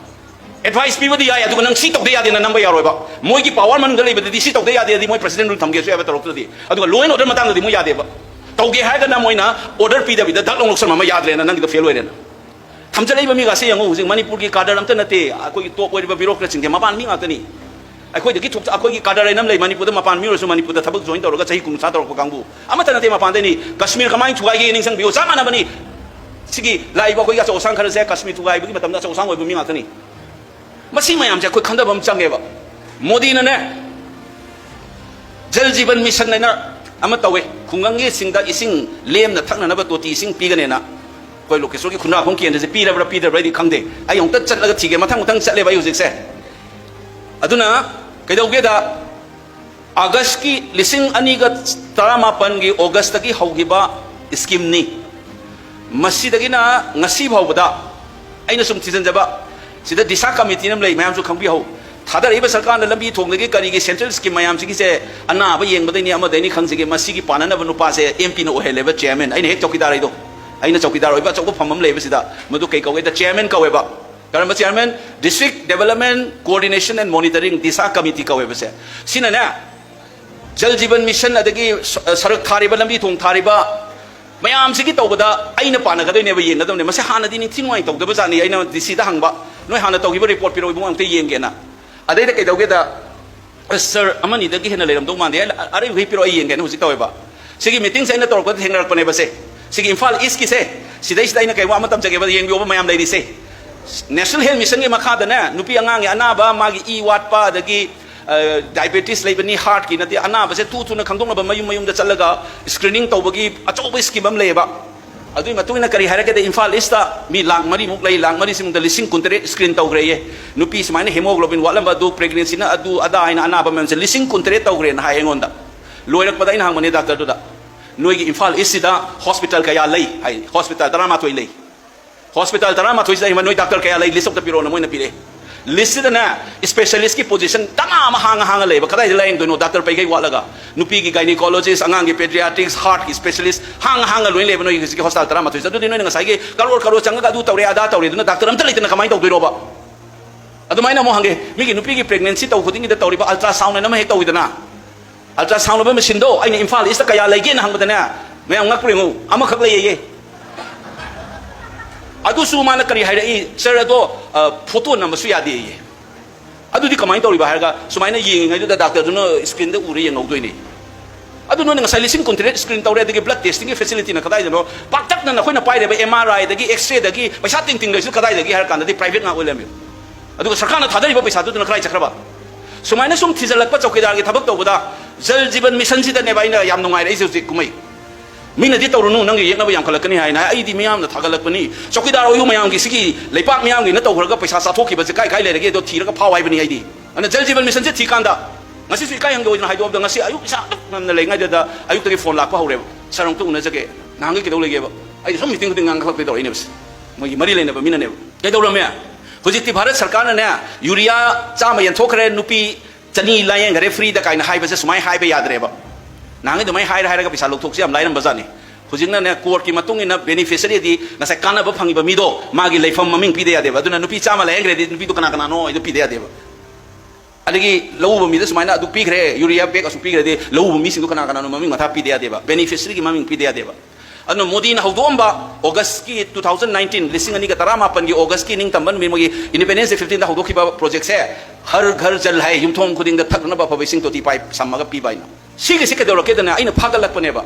Advice ꯄꯤꯕꯗꯤ ꯌꯥꯏ, ꯑꯗꯨꯒ ꯅꯪ ꯁꯤ ꯇꯧꯗ ꯌꯥꯗꯦꯅ ꯅꯝꯕ ꯌꯥꯔꯣꯏꯕ꯫ ꯃꯣꯏꯒꯤ power ꯃꯅꯨꯡꯗ ꯂꯩꯕꯗꯗꯤ ꯁꯤ ꯇꯧꯗ ꯌꯥꯗꯦꯗꯤ ꯃꯣꯏ president rule ꯊꯝꯒꯦꯁꯨ ꯌꯥꯏꯕ, ꯇꯧꯔꯛꯇ꯭ꯔꯗꯤ꯫ ꯑꯗꯨꯒ law and order ꯃꯇꯥꯡꯗꯗꯤ ꯃꯣꯏ ꯌꯥꯗꯦꯕ꯫ ꯇꯧꯒꯦ ꯍꯥꯏꯔꯒꯅ ꯃꯣꯏꯅ order ꯄꯤꯗꯕꯤꯗ ꯗꯛ ꯂꯥꯎ ꯂꯧꯁꯟꯕ ꯑꯃ ꯌꯥꯗ꯭ꯔꯦꯅ, ꯅꯪꯒꯤꯗꯣ fail ꯑꯣꯏꯔꯦꯅ꯫ ꯊꯝꯖꯜꯂꯛꯏꯕ ꯃꯤꯒꯥꯁꯦ ꯌꯦꯡꯉꯨ, ꯍꯧꯖꯤꯛ ꯃꯅꯤꯄꯨꯔꯒꯤ cadre ꯑꯝꯇ ꯅꯠꯇꯦ, ꯑꯩꯈꯣꯏꯒꯤ top ꯑꯣꯏꯔꯤꯕ bureaucrat ꯁꯤꯡꯁꯦ ꯃꯄꯥꯟ ꯃꯤ ꯉꯥꯛꯇꯅꯤ꯫ ꯑꯩꯈꯣꯏꯗꯒꯤ ꯊꯣꯛ-, ꯑꯩꯈꯣꯏꯒꯤ cadre ꯍꯥꯏꯅ ꯑꯃ ꯂꯩ, ꯃꯅꯤꯄꯨꯔꯗ ꯃꯄꯥꯟ ꯃꯤ ꯑꯣꯏꯔꯁꯨ ꯃꯅꯤꯄꯨꯔꯗ ꯊꯕꯛ join ꯇꯧꯔꯒ ꯆꯍꯤ ꯀꯨꯟꯊ꯭ꯔꯥ ꯇꯧꯔꯛꯄ ꯀꯥꯡꯕꯨ꯫ ꯑꯃꯠꯇ ꯅꯠꯇꯦ ꯃꯄꯥꯟꯗꯩꯅꯤ꯫ ꯀꯥꯁꯃꯤꯔ ꯀꯃꯥꯏꯅ ꯊꯨꯒꯥꯏꯒꯦ ꯅꯤꯡꯁꯤꯡꯕꯤꯌꯨ, ꯆꯞ ꯃꯥꯟꯅꯕꯅꯤ꯫ ꯁꯤꯒꯤ ꯂꯥꯛꯏꯕ ꯑꯩꯈꯣꯏꯒꯤ ꯑꯆꯧ ꯑꯁꯥꯡ ꯈꯔꯁꯦ ꯀꯥꯁꯃꯤꯔ ꯊꯨꯒꯥꯏꯕꯒꯤ ꯃꯇꯝꯗ ꯑꯆꯧ ꯑꯁꯥꯡ ꯑꯣꯏꯕ ꯃꯤ ꯉꯥꯛꯇꯅꯤ꯫ ꯃꯁꯤ ꯃꯌꯥꯝꯁꯦ ꯑꯩꯈꯣꯏ ꯈꯟꯊꯕ ꯑꯃ ꯆꯪꯉꯦꯕ꯫ ꯃꯣꯗꯤꯅꯅꯦ, ꯖꯜ ꯖꯤꯕꯟ ꯃꯤꯁꯟ ꯍꯥꯏꯅ ꯑꯃ ꯇꯧꯋꯦ, ꯈꯨꯡꯒꯪꯒꯤ ꯁꯤꯡꯗ ꯏꯁꯤꯡ ꯂꯦꯝꯅ ꯊꯛꯅꯅꯕ ꯇꯣꯇꯤ ꯏꯁꯤꯡ ꯄꯤꯒꯅꯦꯅ꯫ ꯑꯩꯈꯣꯏ ꯂꯣꯀꯦꯁꯣꯔꯒꯤ ꯈꯨꯟꯗ꯭ꯔꯥꯛꯐꯝ ꯀꯦꯟꯗ꯭ꯔꯁꯦ ꯄꯤꯔꯕ꯭ꯔꯥ ꯄꯤꯗꯕ꯭ꯔꯥꯗꯤ ꯈꯪꯗꯦ, ꯑꯩ ꯑꯃꯨꯛꯇ ꯆꯠꯂꯒ ꯊꯤꯒꯦ, ꯃꯊꯪ ꯃꯊꯪ ꯆꯠꯂꯦꯕ ꯑꯩ ꯍꯧꯖꯤꯛꯁꯦ꯫ ꯑꯗꯨꯅ ꯀꯩꯗꯧꯒꯦꯗ, ꯑꯥꯒꯁꯀꯤ ꯂꯤꯁꯤꯡ ꯑꯅꯤꯒ ꯇꯔꯥꯃꯥꯄꯟꯒꯤ ꯑꯣꯒꯁꯇꯒꯤ ꯍꯧꯈꯤꯕ scheme ꯅꯤ꯫ ꯃꯁꯤꯗꯒꯤꯅ ꯉꯁꯤ ꯐꯥꯎꯕꯗ ꯑꯩꯅ ꯁꯨꯝ ꯊꯤꯖꯤꯟꯖꯕ, ꯁꯤꯗ ꯗꯤꯁꯥ committee ꯅ ꯑꯃ ꯂꯩ, ꯃꯌꯥꯝꯁꯨ ꯈꯪꯕꯤꯍꯧ꯫ ꯊꯥꯗꯔꯛꯏꯕ ꯁꯔꯀꯥꯔꯅ ꯂꯝꯕꯤ ꯊꯣꯡꯗꯒꯤ ꯀꯔꯤꯒꯤ central scheme ꯃꯌꯥꯝꯁꯤꯒꯤꯁꯦ ꯑꯅꯥꯕ ꯌꯦꯡꯕꯗꯩꯅꯤ ꯑꯃꯗꯩꯅꯤ ꯈꯪꯁꯤꯒꯦ, ꯃꯁꯤꯒꯤ ꯄꯥꯟꯅꯅꯕ ꯅꯨꯄꯥꯁꯦ M P ꯅ ꯑꯣꯏꯍꯜꯂꯦꯕ chairman꯫ ꯑꯩꯅ ꯍꯦꯛ ꯆꯧꯀꯤꯗꯥꯔ ꯑꯩꯗꯣ, ꯑꯩꯅ ꯆꯧꯀꯤꯗꯥꯔ ꯑꯣꯏꯕ ꯑꯆꯧꯕ ꯐꯝ ꯑꯃ ꯂꯩꯌꯦꯕ ꯁꯤꯗ, ꯃꯗꯨ ꯀꯩ ꯀꯧꯒꯦꯗ chairman ꯀꯧꯋꯦꯕ꯫ ꯀꯔꯝꯕ chairman? District Development Coordination and Monitoring, Disha committee ꯀꯧꯋꯦꯕꯁꯦ꯫ ꯁꯤꯅꯅꯦ, ꯖꯜ ꯖꯤꯕꯟ ꯃꯤꯁꯟ ꯑꯗꯒꯤ ꯁ-, ꯁꯔꯛ ꯊꯥꯔꯤꯕ, ꯂꯝꯕꯤ ꯊꯣꯡ ꯊꯥꯔꯤꯕ ꯃꯌꯥꯝꯁꯤꯒꯤ ꯇꯧꯕꯗ ꯑꯩꯅ ꯄꯥꯟꯅꯒꯗꯣꯏꯅꯦꯕ, ꯌꯦꯡꯒꯗꯕꯅꯦ꯫ ꯃꯁꯤ ꯍꯥꯟꯅꯗꯤ ꯅꯤꯡꯊꯤ ꯅꯨꯡꯉꯥꯏ ꯇꯧꯗꯕ ꯖꯥꯠꯅꯤ꯫ ꯑꯩꯅ D C ꯗ ꯍꯪꯕ, "ꯅꯣꯏ ꯍꯥꯟꯅ ꯇꯧꯈꯤꯕ report ꯄꯤꯔꯛꯑꯣ ꯏꯕꯨꯡꯉꯣ, ꯑꯝꯇ ꯌꯦꯡꯒꯦꯅ"꯫ ꯑꯗꯩꯗ ꯀꯩꯗꯧꯒꯦꯗ, "ꯑꯁ, sir, ꯑꯃꯅꯤꯗꯒꯤ ꯍꯦꯟꯅ ꯂꯩꯔꯝꯗꯧ ꯃꯥꯟꯗꯦ, ꯑ-, ꯑꯔꯩꯕꯈꯩ ꯄꯤꯔꯛꯑꯣ, ꯑꯩ ꯌꯦꯡꯒꯦꯅ" ꯍꯧꯖꯤꯛ ꯇꯧꯋꯦꯕ꯫ ꯁꯤꯒꯤ meeting ꯁꯦ ꯑꯩꯅ ꯇꯧꯔꯛꯄꯗ ꯊꯦꯡꯅꯔꯛꯄꯅꯦꯕ ꯁꯦ꯫ ꯁꯤꯒꯤ ꯏꯝꯐꯥꯜ East ꯀꯤꯁꯦ, ꯁꯤꯗꯩꯁꯤꯗ ꯑꯩꯅ ꯀꯩꯒꯨꯝꯕ ꯑꯃ ꯇꯝꯖꯒꯦꯕ, ꯌꯦꯡꯕꯤꯌꯣꯕ ꯃꯌꯥꯝ ꯂꯩꯔꯤꯁꯦ꯫ National Health Mission ꯒꯤ ꯃꯈꯥꯗꯅꯦ, ꯅꯨꯄꯤ ꯑꯉꯥꯡꯒꯤ ꯑꯅꯥꯕ, ꯃꯥꯒꯤ ꯏ ꯋꯥꯠꯄ, ꯑꯗꯒꯤ, ꯑ, diabetes ꯂꯩꯕꯅꯤ, heart ꯀꯤ ꯅꯠꯇꯦ, ꯑꯅꯥꯕꯁꯦ ꯊꯨ ꯊꯨꯅ ꯈꯪꯗꯣꯛꯅꯕ ꯃꯌꯨꯝ ꯃꯌꯨꯝꯗ ꯆꯠꯂꯒ screening ꯇꯧꯕꯒꯤ ꯑꯆꯧꯕ scheme ꯑꯃ ꯂꯩꯌꯦꯕ꯫ ꯑꯗꯨꯒꯤ ꯃꯇꯨꯡ ꯏꯟꯅ ꯀꯔꯤ ꯍꯥꯏꯔꯒꯦꯗ, ꯏꯝꯐꯥꯜ ꯏꯁꯇ ꯃꯤ ꯂꯥꯛ ꯃꯔꯤꯃꯨꯛ ꯂꯩ, ꯂꯥꯛ ꯃꯔꯤꯁꯤꯃꯨꯛꯇ ꯂꯤꯁꯤꯡ ꯀꯨꯟꯇꯔꯦꯠ ꯁ꯭ꯀ꯭ꯔꯤꯟ ꯇꯧꯈ꯭ꯔꯦꯌꯦ꯫ ꯅꯨꯄꯤ ꯁꯨꯃꯥꯏꯅ ꯍꯦꯃꯣꯒ꯭ꯂꯣꯕꯤꯟ ꯋꯥꯠꯂꯝꯕ, ꯑꯗꯨ ꯄ꯭ꯔꯦꯒꯅꯦꯟꯁꯤꯅ ꯑꯗꯨ ꯑꯗꯥ ꯍꯥꯏꯅ ꯑꯅꯥꯕ ꯃꯌꯥꯝꯁꯦ ꯂꯤꯁꯤꯡ ꯀꯨꯟꯇꯔꯦꯠ ꯇꯧꯈ꯭ꯔꯦꯅ ꯍꯥꯏ ꯑꯩꯉꯣꯟꯗ꯫ ꯂꯣꯏꯔꯛꯄꯗ ꯑꯩꯅ ꯍꯪꯕꯅꯦ ꯗꯥꯛꯇꯔꯗꯨꯗ, "ꯅꯣꯏꯒꯤ ꯏꯝꯐꯥꯜ ꯏꯁꯁꯤꯗ ꯍꯣꯁꯄꯤꯇꯥꯜ ꯀꯌꯥ ꯂꯩ?" ꯍꯥꯏ, "ꯍꯣꯁꯄꯤꯇꯥꯜ ꯇꯔꯥꯃꯥꯊꯣꯏ ꯂꯩ"꯫ "ꯍꯣꯁꯄꯤꯇꯥꯜ ꯇꯔꯥꯃꯥꯊꯣꯏꯁꯤꯗ ꯅꯣꯏ ꯗꯥꯛꯇꯔ ꯀꯌꯥ ꯂꯩ? ꯂꯤꯁ ꯑꯝꯇ ꯄꯤꯔꯛꯑꯣꯅ" ꯃꯣꯏꯅ ꯄꯤꯔꯛꯑꯦ꯫ ꯂꯤꯁꯁꯤꯗꯅꯦ, ꯁ꯭ꯄꯦꯁꯤꯌꯦꯂꯤꯁ꯭ꯠꯀꯤ ꯄꯣꯖꯤꯁꯟ ꯇꯔꯥ ꯑꯃ ꯍꯥꯡꯉ ꯍꯥꯡꯉ ꯂꯩꯕ꯫ ꯀꯗꯥꯏꯗ ꯂꯥꯌꯦꯡꯗꯣꯏꯅꯣ ꯗꯥꯛꯇꯔ ꯄꯩꯈꯩ ꯋꯥꯠꯂꯒ? ꯅꯨꯄꯤꯒꯤ ꯒꯥꯏꯅꯤꯀꯣꯂꯣꯖꯤꯁ꯭ꯠ, ꯑꯉꯥꯡꯒꯤ ꯄꯦꯗꯤꯌꯥꯇ꯭ꯔꯤꯛꯁ, ꯍꯥꯔꯠꯀꯤ ꯁ꯭ꯄꯦꯁꯤꯌꯦꯂꯤꯁ꯭ꯠ ꯍꯥꯡꯉ ꯍꯥꯡꯉ ꯂꯣꯏꯅ ꯂꯩꯕ ꯅꯣꯏꯒꯤ ꯍꯧꯖꯤꯛꯀꯤ ꯍꯣꯁꯄꯤꯇꯥꯜ ꯇꯔꯥꯃꯥꯊꯣꯏꯁꯤꯗ꯫ ꯑꯗꯨꯗꯤ ꯅꯣꯏꯅ ꯉꯁꯥꯏꯒꯤ ꯀꯔꯣꯔ ꯀꯔꯣꯔ ꯆꯪꯉꯒ ꯑꯗꯨ ꯇꯧꯔꯦ, ꯑꯗꯥ ꯇꯧꯔꯦ, ꯑꯗꯨꯅ ꯗꯥꯛꯇꯔ ꯑꯝꯇ ꯂꯩꯇꯅ ꯀꯃꯥꯏꯅ ꯇꯧꯗꯣꯏꯅꯣꯕ? ꯑꯗꯨꯃꯥꯏꯅ ꯑꯃꯨꯛ ꯍꯪꯒꯦ, ꯃꯤꯒꯤ ꯅꯨꯄꯤꯒꯤ ꯄ꯭ꯔꯦꯒꯅꯦꯟꯁꯤ ꯇꯧ ꯈꯨꯗꯤꯡꯒꯤꯗ ꯇꯧꯔꯤꯕ ꯑꯜꯇ꯭ꯔꯥꯁꯥꯎꯟ ꯍꯥꯏꯅ ꯑꯃ ꯍꯦꯛ ꯇꯧꯋꯤꯗꯅ, ꯑꯜꯇ꯭ꯔꯥꯁꯥꯎꯟ ꯑꯣꯏꯕ ꯃꯦꯁꯤꯟꯗꯣ ꯑꯩꯅ ꯏꯝꯐꯥꯜ ꯏꯁꯇ ꯀꯌꯥ ꯂꯩꯒꯦꯅ ꯍꯪꯕꯗꯅꯦ, ꯃꯌꯥꯝ ꯉꯛꯄ꯭ꯔꯥ ꯌꯦꯡꯉꯨ, "ꯑꯃꯈꯛ ꯂꯩꯌꯦ"꯫ ꯑꯗꯨꯁꯨ ꯃꯥꯅ ꯀꯔꯤ ꯍꯥꯏꯔꯛꯏ, "ꯁꯥꯔ, ꯑꯗꯣ, ꯑ, ꯐꯣꯇꯣ ꯅꯝꯕꯁꯨ ꯌꯥꯗꯦꯌꯦ"꯫ ꯑꯗꯨꯗꯤ ꯀꯃꯥꯏꯅ ꯇꯧꯔꯤꯕ ꯍꯥꯏꯔꯒ, ꯁꯨꯃꯥꯏꯅ ꯌꯦꯡꯉꯤꯉꯩꯗꯨꯗ ꯗꯥꯛꯇꯔꯗꯨꯅ ꯁ꯭ꯀ꯭ꯔꯤꯟꯗ ꯎꯔ ꯌꯦꯡꯍꯧꯗꯣꯏꯅꯦ꯫ ꯑꯗꯨ ꯅꯣꯏꯅ ꯉꯁꯥꯏ ꯂꯤꯁꯤꯡ ꯀꯨꯟꯇꯔꯦꯠ ꯁ꯭ꯀ꯭ꯔꯤꯟ ꯇꯧꯔꯦ, ꯑꯗꯒꯤ ꯕ꯭ꯂꯗ ꯇꯦꯁꯇꯤꯡꯒꯤ ꯐꯦꯁꯤꯂꯤꯇꯤꯅ ꯀꯗꯥꯏꯗꯅꯣ? ꯄꯥꯛꯇꯛꯅꯅ ꯑꯩꯈꯣꯏꯅ ꯄꯥꯏꯔꯤꯕ ꯑꯦꯝ ꯑꯥꯔ ꯑꯥꯏꯗꯒꯤ, ꯑꯦꯛꯁ ꯔꯦꯗꯒꯤ ꯄꯩꯁꯥ ꯇꯤꯡ ꯇꯤꯡ ꯂꯩꯔꯤꯁꯨ ꯀꯗꯥꯏꯗꯒꯤ ꯍꯥꯏꯔ ꯀꯥꯟꯗꯗꯤ ꯄ꯭ꯔꯥꯏꯚꯦꯠ ꯉꯥꯛ ꯑꯣꯏ ꯂꯩꯔꯝꯃꯤ꯫ ꯑꯗꯨꯒ ꯁꯔꯀꯥꯔꯅ ꯊꯥꯗꯔꯤꯕ ꯄꯩꯁꯥꯗꯨꯗꯨꯅ ꯀꯗꯥꯏ ꯆꯠꯈ꯭ꯔꯕ? ꯁꯨꯃꯥꯏꯅ ꯁꯨꯝ ꯊꯤꯖꯤꯜꯂꯛꯄ ꯆꯧꯀꯤꯗꯥꯔꯒꯤ ꯊꯕꯛ ꯇꯧꯕꯗ, ꯖꯜ ꯖꯤꯕꯟ ꯃꯤꯁꯟꯁꯤꯗꯅꯦꯕ ꯑꯩꯅ ꯌꯥꯝ ꯅꯨꯡꯉꯥꯏꯔꯛꯏꯁꯦ ꯍꯧꯖꯤꯛ ꯀꯨꯝꯍꯩ꯫ ꯃꯤꯅꯗꯤ ꯇꯧꯔꯨꯅꯨ, ꯅꯪꯒꯤ ꯌꯦꯛꯅꯕ ꯌꯥꯝꯈꯠꯂꯛꯀꯅꯤ ꯍꯥꯏꯅ꯫ ꯑꯩꯗꯤ ꯃꯤꯌꯥꯝꯅ ꯊꯥꯒꯠꯂꯛꯄꯅꯤ, ꯆꯧꯀꯤꯗꯥꯔ ꯑꯣꯏꯌꯨ ꯃꯌꯥꯝꯒꯤ, ꯁꯤꯒꯤ ꯂꯩꯄꯥꯛ ꯃꯤꯌꯥꯝꯒꯤꯅ ꯇꯧꯈ꯭ꯔꯒ ꯄꯩꯁꯥ ꯆꯥꯊꯣꯛꯈꯤꯕꯁꯦ ꯀꯥꯏ ꯀꯥꯏ ꯂꯩꯔꯒꯦ ꯑꯗꯣ ꯊꯤꯔꯒ ꯐꯥꯎ ꯍꯥꯏꯕꯅꯤ ꯑꯩꯗꯤ꯫ ꯑꯗꯨꯅ ꯖꯜ ꯖꯤꯕꯟ ꯃꯤꯁꯟꯁꯦ ꯊꯤꯀꯥꯟꯗ, ꯉꯁꯤꯁꯨ ꯏꯀꯥꯏ ꯍꯪꯒꯣꯏꯗꯅ ꯍꯥꯏꯗꯣꯛꯑꯕꯗ, ꯉꯁꯤ ꯑꯌꯨꯛ ꯏꯁꯥ ꯑꯗꯨꯛ ꯉꯟꯅ ꯂꯩꯉꯩꯗꯨꯗ ꯑꯌꯨꯛꯇꯒꯤ ꯐꯣꯟ ꯂꯥꯛꯄ ꯍꯧꯔꯦꯕ, "ꯁꯥꯔ, ꯑꯃꯨꯛꯇ ꯎꯅꯖꯒꯦ, ꯅꯍꯥꯟꯒꯩ ꯀꯩꯗꯧ ꯂꯩꯒꯦꯕ?" ꯑꯩꯗꯤ ꯁꯨꯝ ꯃꯤꯇꯤꯡ ꯈꯨꯗꯤꯡ ꯉꯥꯡꯈꯠꯂꯛꯇꯣꯏ ꯇꯧꯔꯛꯏꯅꯦꯕ ꯁꯦ꯫ ꯃꯣꯏꯒꯤ ꯃꯔꯤ ꯂꯩꯅꯕ ꯃꯤꯅꯅꯦꯕ꯫ ꯀꯩꯗꯧꯔꯝꯃꯦ? ꯍꯧꯖꯤꯛꯇꯤ ꯚꯥꯔꯠ ꯁꯔꯀꯥꯔꯅꯅꯦ, ꯌꯨꯔꯤꯌꯥ ꯆꯥꯝꯃ ꯌꯦꯟꯊꯣꯛꯈ꯭ꯔꯦ, ꯅꯨꯄꯤ ꯆꯅꯤ ꯂꯥꯌꯦꯡꯈ꯭ꯔꯦ ꯐ꯭ꯔꯤꯗ ꯀꯥꯏꯅ ꯍꯥꯏꯕꯁꯦ ꯁꯨꯃꯥꯏꯅ ꯍꯥꯏꯕ ꯌꯥꯗ꯭ꯔꯦꯕ꯫ ꯅꯍꯥꯟꯒꯩ ꯑꯗꯨꯃꯥꯏꯅ ꯍꯥꯏꯔ ꯍꯥꯏꯔꯒ ꯄꯩꯁꯥ ꯂꯧꯊꯣꯛꯁꯤ ꯌꯥꯝ ꯂꯥꯏꯔꯝꯕꯖꯥꯠꯅꯤ꯫ ꯍꯧꯖꯤꯛꯅꯅꯦ, ꯀꯣꯔꯠꯀꯤ ꯃꯇꯨꯡ ꯏꯟꯅ ꯕꯦꯅꯤꯐꯤꯁꯔꯤꯗꯤ ꯉꯁꯥꯏ ꯀꯥꯟꯅꯕ ꯐꯪꯉꯤꯕ ꯃꯤꯗꯣ ꯃꯥꯒꯤ ꯂꯩꯐꯝ ꯃꯃꯤꯡ ꯄꯤꯗ ꯌꯥꯗꯦꯕ꯫ ꯑꯗꯨꯅ ꯅꯨꯄꯤ ꯆꯥꯝꯃ ꯂꯥꯌꯦꯡꯈ꯭ꯔꯦꯗꯤ ꯅꯨꯄꯤꯗꯣ ꯀꯅꯥ ꯀꯅꯥꯅꯣ ꯍꯥꯏꯗꯣ ꯄꯤꯗ ꯌꯥꯗꯦꯕ꯫ ꯑꯗꯒꯤ ꯂꯧꯎꯕ ꯃꯤꯗ ꯁꯨꯃꯥꯏꯅ ꯑꯗꯨ ꯄꯤꯈ꯭ꯔꯦ, ꯌꯨꯔꯤꯌꯥ ꯕꯦꯒ ꯑꯁꯨꯛ ꯄꯤꯈ꯭ꯔꯦꯗꯤ ꯂꯧꯎꯕ ꯃꯤꯁꯤꯡꯗꯣ ꯀꯅꯥ ꯀꯅꯥꯅꯣ ꯃꯃꯤꯡ ꯃꯊꯥ ꯄꯤꯗ ꯌꯥꯗꯦꯕ, ꯕꯦꯅꯤꯐꯤꯁꯔꯤꯒꯤ ꯃꯃꯤꯡ ꯄꯤꯗ ꯌꯥꯗꯦꯕ꯫ ꯑꯗꯨꯅ ꯃꯣꯗꯤꯅ ꯍꯧꯗꯣꯛꯑꯝꯕ ꯑꯣꯒꯁꯀꯤ two thousand nineteen, ꯂꯤꯁꯤꯡ ꯑꯅꯤꯒ ꯇꯔꯥꯃꯥꯄꯟꯒꯤ ꯑꯣꯒꯁꯀꯤ ꯅꯤꯡꯇꯝꯕ ꯅꯨꯃꯤꯠ, ꯃꯣꯏꯒꯤ ꯏꯟꯗꯤꯄꯦꯟꯗꯦꯟꯁ ꯗꯦ fifteenꯗ ꯍꯧꯗꯣꯛꯈꯤꯕ ꯄ꯭ꯔꯣꯖꯦꯛꯁꯦ, ꯍꯔ ꯘꯔ ꯖꯜ ꯍꯥꯏ, ꯌꯨꯝꯊꯣꯡ ꯈꯨꯗꯤꯡꯗ ꯊꯛꯅꯅꯕ ꯑꯐꯕ ꯏꯁꯤꯡ ꯇꯣꯇꯤ ꯄꯥꯏꯞ ꯁꯝꯃꯒ ꯄꯤꯕ ꯍꯥꯏꯅ꯫ ꯁꯤꯒꯤꯁꯤ ꯀꯩꯗꯧꯔꯛꯀꯦꯗꯅ ꯑꯩꯅ ꯐꯥꯒꯠꯂꯛꯄꯅꯦꯕ꯫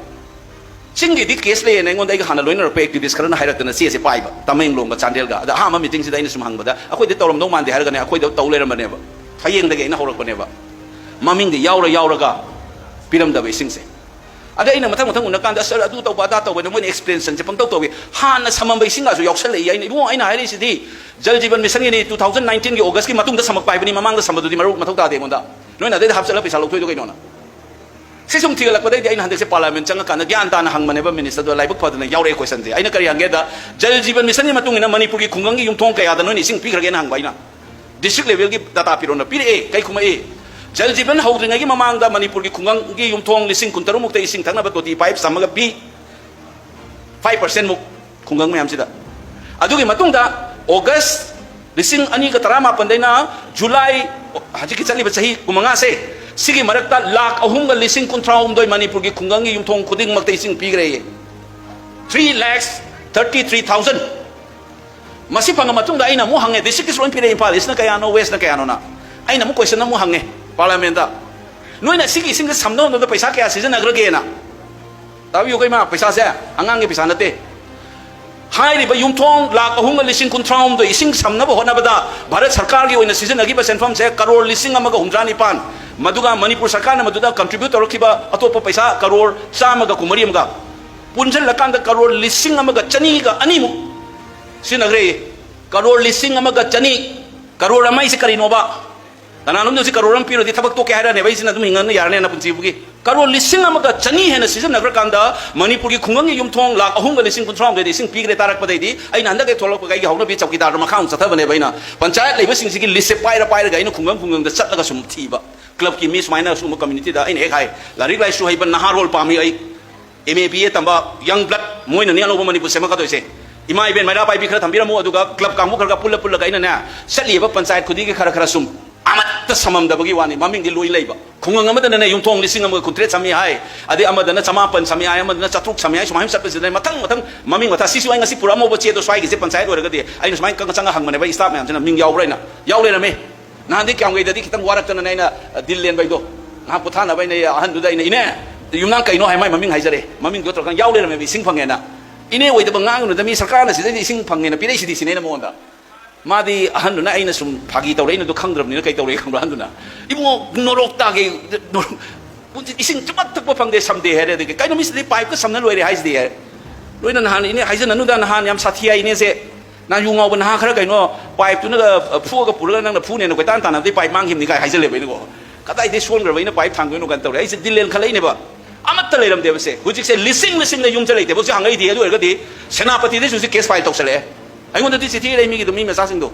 ꯆꯤꯡꯒꯤꯗꯤ ꯀꯦꯁ ꯂꯩꯌꯦꯅ ꯑꯩꯉꯣꯟꯗ ꯑꯩꯒ ꯍꯥꯟꯅ ꯂꯣꯏꯅꯔꯛꯄ ꯑꯦꯛꯇꯤꯚꯤꯁ ꯈꯔꯅ ꯍꯥꯏꯔꯛꯇꯅ ꯆꯦꯁꯦ ꯄꯥꯏꯕ, ꯇꯃꯦꯡꯂꯣꯡꯒ ꯆꯥꯟꯗꯦꯜꯒ꯫ ꯑꯗ ꯑꯍꯥꯟꯕ ꯃꯤꯇꯤꯡꯁꯤꯗ ꯑꯩꯅ ꯁꯨꯝ ꯍꯪꯕꯗ, "ꯑꯩꯈꯣꯏꯗꯤ ꯇꯧꯔꯝꯗꯧ ꯃꯥꯟꯗꯦ" ꯍꯥꯏꯔꯒꯅꯦ, ꯑꯩꯈꯣꯏꯗ ꯇꯧ ꯂꯩꯔꯝꯕꯅꯦꯕ꯫ ꯐꯌꯦꯡꯗꯒꯤ ꯑꯩꯅ ꯍꯧꯔꯛꯄꯅꯦꯕ꯫ ꯃꯃꯤꯡꯗꯤ ꯌꯥꯎꯔ ꯌꯥꯎꯔꯒ ꯄꯤꯔꯝꯗꯕ ꯏꯁꯤꯡꯁꯦ꯫ ꯑꯗꯩ ꯑꯩꯅ ꯃꯊꯪ ꯃꯊꯪ ꯎꯅꯀꯥꯟꯗ, "ꯑꯁ, ꯑꯗꯨ ꯇꯧꯕ, ꯑꯗꯥ ꯇꯧꯕ" ꯍꯥꯏꯅ ꯃꯣꯏꯅ explainꯁꯤꯡꯁꯦ ꯄꯪꯇꯧ ꯇꯧꯏ꯫ ꯍꯥꯟꯅ ꯁꯝꯃꯝꯕ ꯏꯁꯤꯡꯒꯁꯨ ꯌꯥꯎꯁꯜꯂꯛꯏ꯫ ꯑꯩꯅ, "ꯏꯕꯨꯡꯉꯣ, ꯑꯩꯅ ꯍꯥꯏꯔꯛꯏꯁꯤꯗꯤ ꯖꯜ ꯖꯤꯕꯟ ꯃꯤꯁꯟꯒꯤꯅꯤ, two thousand nineteenꯒꯤ Augustꯀꯤ ꯃꯇꯨꯡꯗ ꯁꯝꯃꯛꯄ ꯍꯥꯏꯕꯅꯤ, ꯃꯃꯥꯡꯗ ꯁꯝꯕꯗꯨꯗꯤ ꯃꯔꯨ ꯃꯊꯧ ꯇꯥꯗꯦ ꯑꯩꯉꯣꯟꯗ꯫ ꯅꯣꯏꯅ ꯑꯗꯩꯗ ꯍꯥꯞꯆꯜꯂ ꯄꯩꯁꯥ ꯂꯧꯊꯣꯛꯏꯗꯣ ꯀꯩꯅꯣꯅ?" ꯁꯤ ꯁꯨꯝ ꯊꯤꯒꯠꯂꯛꯄꯗꯩꯗꯤ ꯑꯩꯅ ꯍꯟꯗꯛꯁꯦ Parliament ꯆꯪꯉꯀꯥꯟꯗ ꯒ꯭ꯌꯥꯟ ꯇꯥꯅ ꯍꯪꯕꯅꯦꯕ ministerꯗꯣ, ꯂꯥꯏꯕꯛ ꯐꯗꯅ ꯌꯥꯎꯔꯛꯑꯦ questionꯁꯦ꯫ ꯑꯩꯅ ꯀꯔꯤ ꯍꯪꯒꯦꯗ, ꯖꯜ ꯖꯤꯕꯟ ꯃꯤꯁꯟꯒꯤ ꯃꯇꯨꯡ ꯏꯟꯅ ꯃꯅꯤꯄꯨꯔꯒꯤ ꯈꯨꯡꯒꯪꯒꯤ ꯌꯨꯝꯊꯣꯡ ꯀꯌꯥꯗ ꯅꯣꯏꯅ ꯏꯁꯤꯡ ꯄꯤꯈ꯭ꯔꯒꯦꯅ ꯍꯪꯕ ꯑꯩꯅ꯫ District levelꯒꯤ data ꯄꯤꯔꯣꯅ ꯄꯤꯔꯛꯑꯦ꯫ ꯀꯩ ꯈꯨꯝꯃꯛꯏ? ꯖꯜ ꯖꯤꯕꯟ ꯍꯧꯗ꯭ꯔꯤꯉꯩꯒꯤ ꯃꯃꯥꯡꯗ ꯃꯅꯤꯄꯨꯔꯒꯤ ꯈꯨꯡꯒꯪꯒꯤ ꯌꯨꯝꯊꯣꯡ ꯂꯤꯁꯤꯡ ꯀꯨꯟ ꯇꯔꯨꯛ ꯃꯨꯛꯇ ꯏꯁꯤꯡ ꯊꯛꯅꯕ ꯇꯣꯇꯤ pipe ꯁꯝꯃꯒ ꯄꯤ꯫ Five percent ꯃꯨꯛ ꯈꯨꯡꯒꯪ ꯃꯌꯥꯝꯁꯤꯗ꯫ ꯑꯗꯨꯒꯤ ꯃꯇꯨꯡꯗ August ꯂꯤꯁꯤꯡ ꯑꯅꯤꯒ ꯇꯔꯥꯃꯥꯄꯟꯗꯩꯅ July, ꯍꯧꯖꯤꯛꯀꯤ ꯆꯠꯂꯤꯕ ꯆꯍꯤ ꯀꯨꯟꯃꯉꯥꯁꯦ, ꯁꯤꯒꯤ ꯃꯔꯛꯇ ꯂꯥꯈ ꯑꯍꯨꯝꯒ ꯂꯤꯁꯤꯡ ꯀꯨꯟꯊ꯭ꯔꯥ ꯍꯨꯝꯗꯣꯏ ꯃꯅꯤꯄꯨꯔꯒꯤ ꯈꯨꯡꯒꯪꯒꯤ ꯌꯨꯝꯊꯣꯡ ꯈꯨꯗꯤꯡꯃꯛꯇ ꯏꯁꯤꯡ ꯄꯤꯈ꯭ꯔꯦꯌꯦ꯫ Three lakhs thirty three thousand꯫ ꯃꯁꯤ ꯐꯪꯉ ꯃꯇꯨꯡꯗ ꯑꯩꯅ ꯑꯃꯨꯛ ꯍꯪꯉꯦ, districtꯀꯤꯁꯨ ꯂꯣꯏ ꯄꯤꯔꯛꯑꯦ, ꯏꯝꯐꯥꯜ Eastꯅ ꯀꯌꯥꯅꯣ, Westꯅ ꯀꯌꯥꯅꯣꯅ꯫ ꯑꯩꯅ ꯑꯃꯨꯛ question ꯑꯃꯨꯛ ꯍꯪꯉꯦ Parliamentꯇ, "ꯅꯣꯏꯅ ꯁꯤꯒꯤ ꯏꯁꯤꯡꯁꯦ ꯁꯝꯅꯕ ꯃꯇꯝꯗ ꯄꯩꯁꯥ ꯀꯌꯥ ꯁꯤꯖꯤꯟꯅꯈ꯭ꯔꯒꯦꯅ?" ꯇꯥꯕꯤꯌꯨ ꯀꯩꯃ, ꯄꯩꯁꯥꯁꯦ ꯑꯉꯥꯡꯒꯤ ꯄꯩꯁꯥ ꯅꯠꯇꯦ꯫ ꯍꯥꯏꯔꯤꯕ ꯌꯨꯝꯊꯣꯡ ꯂꯥꯈ ꯑꯍꯨꯝꯒ ꯂꯤꯁꯤꯡ ꯀꯨꯟꯊ꯭ꯔꯥ ꯍꯨꯝꯗꯣꯏ ꯏꯁꯤꯡ ꯁꯝꯅꯕ ꯍꯣꯠꯅꯕꯗ ꯚꯥꯔꯠ ꯁꯔꯀꯥꯔꯒꯤ ꯑꯣꯏꯅ ꯁꯤꯖꯤꯟꯅꯈꯤꯕ ꯁꯦꯟꯐꯝꯁꯦ ꯀꯔꯣꯔ ꯂꯤꯁꯤꯡ ꯑꯃꯒ ꯍꯨꯝꯗ꯭ꯔꯥ ꯅꯤꯄꯥꯟ, ꯃꯗꯨꯒ ꯃꯅꯤꯄꯨꯔ ꯁꯔꯀꯥꯔꯅ ꯃꯗꯨꯗ contribute ꯇꯧꯔꯛꯈꯤꯕ ꯑꯇꯣꯞꯄ ꯄꯩꯁꯥ ꯀꯔꯣꯔ ꯆꯥꯝꯃꯒ ꯀꯨꯟꯃꯔꯤ ꯑꯃꯒ ꯄꯨꯟꯁꯤꯜꯂꯀꯥꯟꯗ ꯀꯔꯣꯔ ꯂꯤꯁꯤꯡ ꯑꯃꯒ ꯆꯅꯤꯒ ꯑꯅꯤꯃꯨꯛ ꯁꯤꯖꯤꯟꯅꯈ꯭ꯔꯦ꯫ ꯀꯔꯣꯔ ꯂꯤꯁꯤꯡ ꯑꯃꯒ ꯆꯅꯤ꯫ ꯀꯔꯣꯔ ꯑꯃ ꯍꯥꯏꯁꯦ ꯀꯔꯤꯅꯣꯕ? ꯀꯅꯥꯅꯣꯝꯗ ꯍꯧꯖꯤꯛ ꯀꯔꯣꯔ ꯑꯃ ꯄꯤꯔꯗꯤ ꯊꯕꯛ ꯇꯣꯛꯀꯦ ꯍꯥꯏꯔꯅꯦꯕ, ꯑꯩꯁꯤꯅ ꯑꯗꯨꯝ ꯍꯤꯡꯉꯅ ꯌꯥꯔꯅꯦꯅ ꯄꯨꯟꯁꯤꯕꯨꯒꯤ꯫ ꯀꯔꯣꯔ ꯂꯤꯁꯤꯡ ꯑꯃꯒ ꯆꯅꯤ ꯍꯦꯟꯅ ꯁꯤꯖꯤꯟꯅꯈ꯭ꯔꯀꯥꯟꯗ ꯃꯅꯤꯄꯨꯔꯒꯤ ꯈꯨꯡꯒꯪꯒꯤ ꯌꯨꯝꯊꯣꯡ ꯂꯥꯈ ꯑꯍꯨꯝꯒ ꯂꯤꯁꯤꯡ ꯀꯨꯟꯊ꯭ꯔꯥ ꯍꯨꯝꯗꯣꯏꯗ ꯏꯁꯤꯡ ꯄꯤꯈ꯭ꯔꯦ ꯇꯥꯔꯛꯄꯗꯩꯗꯤ ꯑꯩꯅ ꯍꯟꯗꯛ ꯍꯦꯛ ꯊꯣꯛꯂꯛꯄꯒ ꯑꯩꯒꯤ ꯍꯧꯅꯕꯤ ꯆꯧꯀꯤꯗꯥꯔꯗ ꯃꯈꯥ ꯑꯃꯨꯛ ꯆꯠꯊꯕꯅꯦꯕ꯫ ꯑꯩꯅ ꯄꯟꯆꯥꯌꯠ ꯂꯩꯕꯁꯤꯡꯁꯤꯒꯤ listꯁꯦ ꯄꯥꯏꯔ ꯄꯥꯏꯔꯒ ꯑꯩꯅ ꯈꯨꯡꯒꯪ ꯈꯨꯡꯒꯪꯗ ꯆꯠꯂꯒ ꯁꯨꯝ ꯊꯤꯕ꯫ Clubꯀꯤ ꯃꯤ ꯁꯨꯃꯥꯏꯅ ꯁꯤꯒꯨꯝꯕ communityꯗ ꯑꯩꯅ ꯍꯦꯛ ꯍꯥꯏ, "ꯂꯥꯏꯔꯤꯛ ꯂꯥꯏꯁꯨ ꯍꯩꯕ ꯅꯍꯥꯔꯣꯜ ꯄꯥꯝꯃꯤ ꯑꯩ꯫ M A B A ꯇꯝꯕ young blood, ꯃꯣꯏꯅꯅꯤ ꯑꯅꯧꯕ ꯃꯅꯤꯄꯨꯔ ꯁꯦꯝꯃꯛꯀꯗꯣꯏꯁꯦ꯫ ꯏꯃꯥ ꯏꯕꯦꯟ ꯃꯩꯔꯥ ꯄꯥꯏꯕꯤ ꯈꯔ ꯊꯝꯕꯤꯔꯝꯃꯨ, ꯑꯗꯨꯒ club ꯀꯥꯡꯕꯨ ꯈꯔꯒ ꯄꯨꯜꯂ ꯄꯨꯜꯂꯒ ꯑꯩꯅꯅꯦ ꯆꯠꯂꯤꯕ ꯄꯟꯆꯥꯌꯠ ꯈꯨꯗꯤꯡꯒꯤ ꯈꯔ ꯈꯔ ꯁꯨꯝ ꯑꯃꯠꯇ ꯁꯝꯃꯝꯗꯕꯒꯤ ꯋꯥꯅꯤ, ꯃꯃꯤꯡꯗꯤ ꯂꯣꯏ ꯂꯩꯕ꯫ ꯈꯨꯡꯒꯪ ꯑꯃꯗꯅꯅꯦ ꯌꯨꯝꯊꯣꯡ ꯂꯤꯁꯤꯡ ꯑꯃꯒ ꯀꯨꯟꯇꯔꯦꯠ ꯁꯝꯃꯤ ꯍꯥꯏ, ꯑꯗꯩ ꯑꯃꯗꯅ ꯆꯃꯥꯄꯟ ꯁꯝꯃꯤ ꯍꯥꯏ, ꯑꯃꯗꯅ ꯆꯥꯇ꯭ꯔꯨꯛ ꯁꯝꯃꯤ ꯍꯥꯏ, ꯁꯨꯃꯥꯏꯅ ꯆꯠꯄꯁꯤꯗ ꯃꯊꯪ ꯃꯊꯪ ꯃꯃꯤꯡ ꯃꯊꯥ꯫ ꯁꯤꯁꯨ ꯑꯩ ꯉꯁꯤ ꯄꯨꯔꯛꯑꯝꯃꯧꯕ ꯆꯦꯗꯣ ꯁ꯭ꯋꯥꯏꯒꯤꯁꯦ ꯄꯟꯆꯥꯌꯠ ꯑꯣꯏꯔꯒꯗꯤ ꯑꯩꯅ ꯁꯨꯃꯥꯏꯅ ꯆꯪꯉ ꯆꯪꯉ ꯍꯪꯕꯅꯦꯕ ꯑꯩ staff ꯃꯌꯥꯝꯁꯤꯅ ꯃꯤꯡ ꯌꯥꯎꯕ꯭ꯔꯥ ꯍꯥꯏꯅ꯫ ꯌꯥꯎ ꯂꯩꯔꯝꯃꯦ꯫ ꯅꯍꯥꯟꯗꯤ ꯀꯌꯥꯝꯒꯩꯗꯗꯤ ꯈꯤꯇꯪ ꯋꯥꯔꯛꯇꯅꯅꯦ ꯑꯩꯅ ꯗꯤꯜ ꯂꯦꯟꯕ ꯑꯩꯗꯣ꯫ ꯉꯥꯏꯍꯥꯛ ꯄꯣꯊꯥꯅꯕ ꯑꯩꯅ ꯑꯍꯟꯗꯨꯗ ꯑꯩꯅ, "ꯏꯅꯦ, ꯌꯨꯝꯅꯥꯝ ꯀꯩꯅꯣ?" ꯍꯥꯏ, ꯃꯥꯏ ꯃꯃꯤꯡ ꯍꯥꯏꯖꯔꯦ꯫ ꯃꯃꯤꯡꯗꯣ ꯇꯧꯔꯀꯥꯟꯗ ꯌꯥꯎ ꯂꯩꯔꯝꯃꯦꯕ, ꯏꯁꯤꯡ ꯐꯪꯉꯦꯅ꯫ "ꯏꯅꯦ ꯑꯣꯏꯗꯕ ꯉꯥꯡꯒꯅꯨꯗ, ꯃꯤ ꯁꯔꯀꯥꯔꯅ ꯁꯤꯗꯩꯗꯤ ꯏꯁꯤꯡ ꯐꯪꯉꯦꯅ ꯄꯤꯔꯛꯏꯁꯤꯗꯤ", ꯁꯤꯅꯦ ꯑꯩꯅ ꯃꯉꯣꯟꯗ꯫ ꯃꯥꯗꯤ ꯑꯍꯟꯗꯨꯅ, ꯑꯩꯅ ꯁꯨꯝ ꯐꯥꯒꯤ ꯇꯧꯔꯛꯏꯅꯗꯣ ꯈꯪꯗ꯭ꯔꯕꯅꯤꯅ ꯀꯩ ꯇꯧꯔꯛꯏ ꯈꯪꯕ꯭ꯔꯥ? ꯑꯍꯟꯗꯨꯅ, "ꯏꯕꯨꯡꯉꯣ, ꯅꯣꯔꯣꯛ ꯇꯥꯒꯦ, ꯅꯣꯔꯣꯛ-" ꯄꯨꯟꯁꯤ ꯏꯁꯤꯡ ꯆꯨꯞꯄ ꯊꯛꯄ ꯐꯪꯗꯦ, ꯁꯝꯗꯦ ꯍꯥꯏꯔꯦ꯫ ꯑꯗꯒꯤ ꯀꯩꯅꯣ ꯃꯤꯁꯤꯗꯤ ꯄꯥꯏꯞꯀ ꯁꯝꯅ ꯂꯣꯏꯔꯦ ꯍꯥꯏꯁꯤꯗꯤ ꯍꯥꯏꯔꯦ꯫ ꯂꯣꯏꯅ ꯅꯍꯥꯟ ꯏꯅꯦ ꯍꯥꯏꯖꯅꯅꯨꯗ, ꯅꯍꯥꯟ ꯌꯥꯝ ꯁꯥꯊꯤ ꯍꯥꯏ ꯏꯅꯦꯁꯦ꯫ ꯅꯍꯥꯟ ꯌꯨ ꯉꯥꯎꯕ ꯅꯍꯥ ꯈꯔ ꯀꯩꯅꯣ ꯄꯥꯏꯞꯇꯨꯅꯒ, ꯑ, ꯐꯨꯑꯒ ꯄꯨꯔꯒ ꯅꯪꯅ ꯐꯨꯅꯦꯅ ꯀꯣꯏꯇꯥꯟ ꯇꯥꯟꯅꯕꯗꯤ ꯄꯥꯏꯞ ꯃꯥꯡꯈꯤꯕꯅꯤ ꯀꯥꯏ ꯍꯥꯏꯖꯜꯂꯦꯕ ꯑꯩꯅꯀꯣ꯫ ꯀꯗꯥꯏꯗꯩ ꯁꯣꯟꯈ꯭ꯔꯕ ꯑꯩꯅ ꯄꯥꯏꯞ ꯊꯥꯡꯗꯣꯏꯅꯣ ꯀꯥꯏꯅ ꯇꯧꯔꯦ꯫ ꯑꯩꯁꯦ ꯗꯤꯜꯂꯦꯟ ꯈꯜꯂꯛꯏꯅꯦꯕ꯫ ꯑꯃꯠꯇ ꯂꯩꯔꯝꯗꯦꯕꯁꯦ꯫ ꯍꯧꯖꯤꯛꯁꯦ ꯂꯤꯁꯤꯡ ꯂꯤꯁꯤꯡꯗ ꯌꯨꯝꯁꯦ ꯂꯩꯇꯦꯕ꯫ ꯍꯧꯖꯤꯛ ꯍꯪꯉꯛꯏꯗꯤ ꯑꯗꯨ ꯑꯣꯏꯔꯒꯗꯤ ꯁꯦꯅꯥꯄꯇꯤꯗꯁꯨ ꯍꯧꯖꯤꯛ ꯀꯦꯁ ꯐꯥꯏꯜ ꯇꯧꯁꯜꯂꯛꯑꯦ꯫ ꯑꯩꯉꯣꯟꯗꯗꯤ ꯆꯤꯊꯤ ꯂꯩ ꯃꯤꯒꯤꯗꯣ, ꯃꯤ ꯃꯆꯥꯁꯤꯡꯗꯣ꯫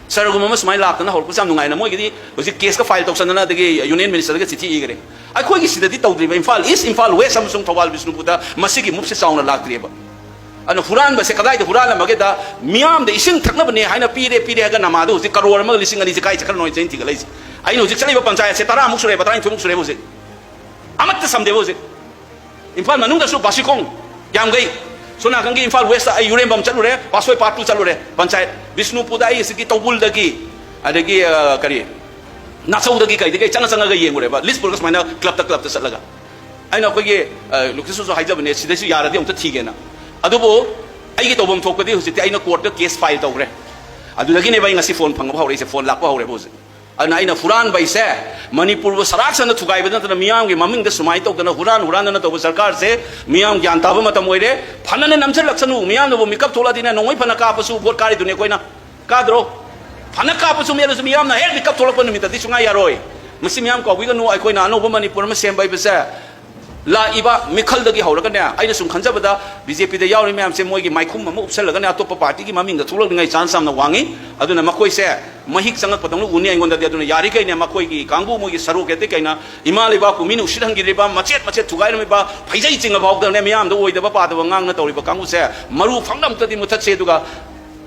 ꯁꯔꯒꯨꯝꯕ ꯑꯃ ꯁꯨꯃꯥꯏꯅ ꯂꯥꯛꯇꯅ ꯍꯧꯔꯛꯄꯁꯦ ꯌꯥꯝ ꯅꯨꯡꯉꯥꯏꯅ ꯃꯣꯏꯒꯤꯗꯤ ꯍꯧꯖꯤꯛ ꯀꯦꯁꯀ ꯐꯥꯏꯜ ꯇꯧꯁꯟꯗꯅ ꯑꯗꯒꯤ ꯌꯨꯅꯤꯌꯟ ꯃꯤꯅꯤꯁꯇꯔꯗꯒ ꯆꯤꯊꯤ ꯏꯈ꯭ꯔꯦ꯫ ꯑꯩꯈꯣꯏꯒꯤ ꯁꯤꯗꯗꯤ ꯇꯧꯗ꯭ꯔꯤꯕ ꯏꯝꯐꯥꯜ ꯏꯁ, ꯏꯝꯐꯥꯜ ꯋꯦꯁ ꯑꯃꯁꯨꯡ ꯊꯧꯕꯥꯜ ꯕꯤꯁꯅꯨꯄꯨꯔꯗ ꯃꯁꯤꯒꯤ ꯃꯨꯞꯁꯦ ꯆꯥꯎꯅ ꯂꯥꯛꯇ꯭ꯔꯤꯕ꯫ ꯑꯗꯨꯅ ꯍꯨꯔꯥꯟꯕꯁꯦ ꯀꯗꯥꯏꯗ ꯍꯨꯔꯥꯜꯂꯝꯃꯒꯦꯗ, ꯃꯤꯌꯥꯝꯗ ꯏꯁꯤꯡ ꯊꯛꯅꯕꯅꯦ ꯍꯥꯏꯅ ꯄꯤꯔꯦ, ꯄꯤꯔꯦ ꯍꯥꯏꯔꯒ ꯅꯃꯥꯗꯣ ꯍꯧꯖꯤꯛ ꯀꯔꯣꯔ ꯑꯃꯒ ꯂꯤꯁꯤꯡ ꯑꯅꯤꯁꯦ ꯀꯥꯏ ꯆꯠꯈ꯭ꯔꯅꯣ ꯍꯥꯏꯅ ꯆꯦꯟ ꯊꯤꯒꯠꯂꯛꯏꯁꯦ꯫ ꯑꯩꯅ ꯍꯧꯖꯤꯛ ꯆꯠꯂꯤꯕ ꯄꯟꯆꯥꯌꯠꯁꯦ ꯇꯔꯥꯃꯨꯛ ꯁꯨꯔꯦꯕ, ꯇꯔꯥꯅꯤꯊꯣꯏꯃꯨꯛ ꯁꯨꯔꯦꯕ ꯍꯧꯖꯤꯛ꯫ ꯑꯃꯠꯇ ꯁꯝꯗꯦꯕ ꯍꯧꯖꯤꯛ꯫ ꯏꯝꯐꯥꯜ ꯃꯅꯨꯡꯗꯁꯨ ꯕꯥꯁꯤꯈꯣꯡ, ꯌꯥꯝꯒꯩ, ꯁꯣꯝ ꯅꯥꯀꯟꯒꯤ ꯏꯝꯐꯥꯜ ꯋꯦꯁꯇ ꯑꯩ ꯌꯨꯔꯦꯝꯕꯝ ꯆꯠꯂꯨꯔꯦ, ꯄꯥꯠꯁꯣꯏ ꯄꯥꯔꯠ ꯇꯨ ꯆꯠꯂꯨꯔꯦ, ꯄꯟꯆꯥꯌꯠ ꯕꯤꯁꯅꯨꯄꯨꯔꯗ ꯑꯩ ꯑꯁꯤꯒꯤ ꯇꯧꯕꯨꯜꯗꯒꯤ, ꯑꯗꯒꯤ, ꯑ, ꯀꯔꯤ, ꯅꯥꯆꯧꯗꯒꯤ ꯀꯩꯗꯒꯤ ꯑꯩ ꯆꯪꯉ ꯆꯪꯉꯒ ꯌꯦꯡꯉꯨꯔꯦꯕ, ꯂꯤꯁ ꯄꯨꯔꯒ ꯁꯨꯃꯥꯏꯅ ꯀ꯭ꯂꯕꯇ ꯀ꯭ꯂꯕꯇ ꯆꯠꯂꯒ꯫ ꯑꯩꯅ ꯑꯩꯈꯣꯏꯒꯤ, ꯑ, ꯂꯨꯀꯤꯁꯇꯁꯨ ꯍꯥꯏꯖꯕꯅꯦ, ꯁꯤꯗꯩꯁꯨ ꯌꯥꯔꯗꯤ ꯑꯃꯨꯛꯇ ꯊꯤꯒꯦꯅ꯫ ꯑꯗꯨꯕꯨ ꯑꯩꯒꯤ ꯇꯧꯐꯝ ꯊꯣꯛꯄꯗꯤ ꯍꯧꯖꯤꯛꯇꯤ ꯑꯩꯅ ꯀꯣꯔꯠꯇ ꯀꯦꯁ ꯐꯥꯏꯜ ꯇꯧꯈ꯭ꯔꯦ꯫ ꯑꯗꯨꯗꯒꯤꯅꯦꯕ ꯑꯩ ꯉꯁꯤ ꯐꯣꯟ ꯐꯪꯕ ꯍꯧꯔꯛꯏꯁꯦ, ꯐꯣꯟ ꯂꯥꯛꯄ ꯍꯧꯔꯦꯕ ꯍꯧꯖꯤꯛ꯫ ꯑꯗꯨꯅ ꯑꯩꯅ ꯍꯨꯔꯥꯟꯕ ꯍꯥꯏꯁꯦ ꯃꯅꯤꯄꯨꯔꯕꯨ ꯁꯔꯥꯛ ꯁꯟꯅ ꯊꯨꯒꯥꯏꯕ ꯅꯠꯇꯅ ꯃꯤꯌꯥꯝꯒꯤ ꯃꯃꯤꯡꯗ ꯁꯨꯃꯥꯏꯅ ꯇꯧꯗꯅ ꯍꯨꯔꯥꯟ ꯍꯨꯔꯥꯟꯗꯅ ꯇꯧꯕ ꯁꯔꯀꯥꯔꯁꯦ ꯃꯤꯌꯥꯝ ꯒ꯭ꯌꯥꯟ ꯇꯥꯕ ꯃꯇꯝ ꯑꯣꯏꯔꯦ꯫ ꯐꯅꯅ ꯅꯝꯁꯤꯜꯂꯛꯁꯅꯨ, ꯃꯤꯌꯥꯝꯅꯕꯨ ꯃꯤꯀꯞ ꯊꯣꯛꯂꯛꯑꯗꯤꯅꯦ, ꯅꯣꯡꯃꯩ ꯐꯅ ꯀꯥꯞꯄꯁꯨ ꯚꯣꯠ ꯀꯥꯔꯤꯗꯨꯅꯤ ꯑꯩꯈꯣꯏꯅ꯫ ꯀꯥꯗ꯭ꯔꯣ? ꯐꯅ ꯀꯥꯞꯄꯁꯨ ꯃꯦꯠꯂꯁꯨ ꯃꯤꯌꯥꯝꯅ ꯍꯦꯛ ꯃꯤꯀꯞ ꯊꯣꯛꯂꯛꯄ ꯅꯨꯃꯤꯠꯇꯗꯤ ꯁꯨꯡꯌꯥ ꯌꯥꯔꯣꯏ꯫ ꯃꯁꯤ ꯃꯤꯌꯥꯝ ꯀꯥꯎꯕꯤꯒꯅꯨ, ꯑꯩꯈꯣꯏꯅ ꯑꯅꯧꯕ ꯃꯅꯤꯄꯨꯔ ꯑꯃ ꯁꯦꯝꯕ ꯍꯥꯏꯕꯁꯦ ꯂꯥꯛꯏꯕ ꯃꯤꯈꯜꯗꯒꯤ ꯍꯧꯔꯒꯅꯦ, ꯑꯩꯅ ꯁꯨꯝ ꯈꯟꯖꯕꯗ ꯕꯤ ꯖꯦ ꯄꯤꯗ ꯌꯥꯎꯔꯤ ꯃꯌꯥꯝꯁꯦ ꯃꯣꯏꯒꯤ ꯃꯥꯏꯈꯨꯝ ꯑꯃ ꯎꯞꯁꯜꯂꯒꯅꯦ ꯑꯇꯣꯞꯄ ꯄꯥꯔꯇꯤꯒꯤ ꯃꯃꯤꯡꯗ ꯊꯣꯛꯂꯛꯅꯤꯡꯉꯥꯏ ꯆꯥꯟꯁ ꯌꯥꯝꯅ ꯋꯥꯡꯉꯤ꯫ ꯑꯗꯨꯅ ꯃꯈꯣꯏꯁꯦ ꯃꯍꯤꯛ ꯆꯪꯉꯛꯄꯗꯧꯅ ꯎꯅꯤ ꯑꯩꯉꯣꯟꯗꯗꯤ꯫ ꯑꯗꯨꯅ ꯌꯥꯔꯤꯈꯩꯅꯦ ꯃꯈꯣꯏꯒꯤ ꯀꯥꯡꯕꯨ, ꯃꯣꯏꯒꯤ ꯁꯔꯨꯛ ꯍꯦꯛꯇ ꯀꯩꯅ ꯏꯃꯥ ꯂꯩꯕꯥꯛꯄꯨ ꯃꯤꯅ ꯎꯁꯤꯠꯍꯟꯈꯤꯗ꯭ꯔꯤꯕ, ꯃꯆꯦꯠ ꯃꯆꯦꯠ ꯊꯨꯒꯥꯏꯔꯝꯃꯤꯕ, ꯐꯩꯖꯩ ꯆꯤꯡꯉ ꯐꯥꯎꯗꯅꯦ ꯃꯤꯌꯥꯝꯗ ꯑꯣꯏꯗꯕ ꯄꯥꯗꯕ ꯉꯥꯡꯅ ꯇꯧꯔꯤꯕ ꯀꯥꯡꯕꯨꯁꯦ ꯃꯔꯨ ꯐꯪꯅ ꯑꯝꯇꯗꯤ ꯃꯨꯊꯠꯁꯦ꯫ ꯑꯗꯨꯒ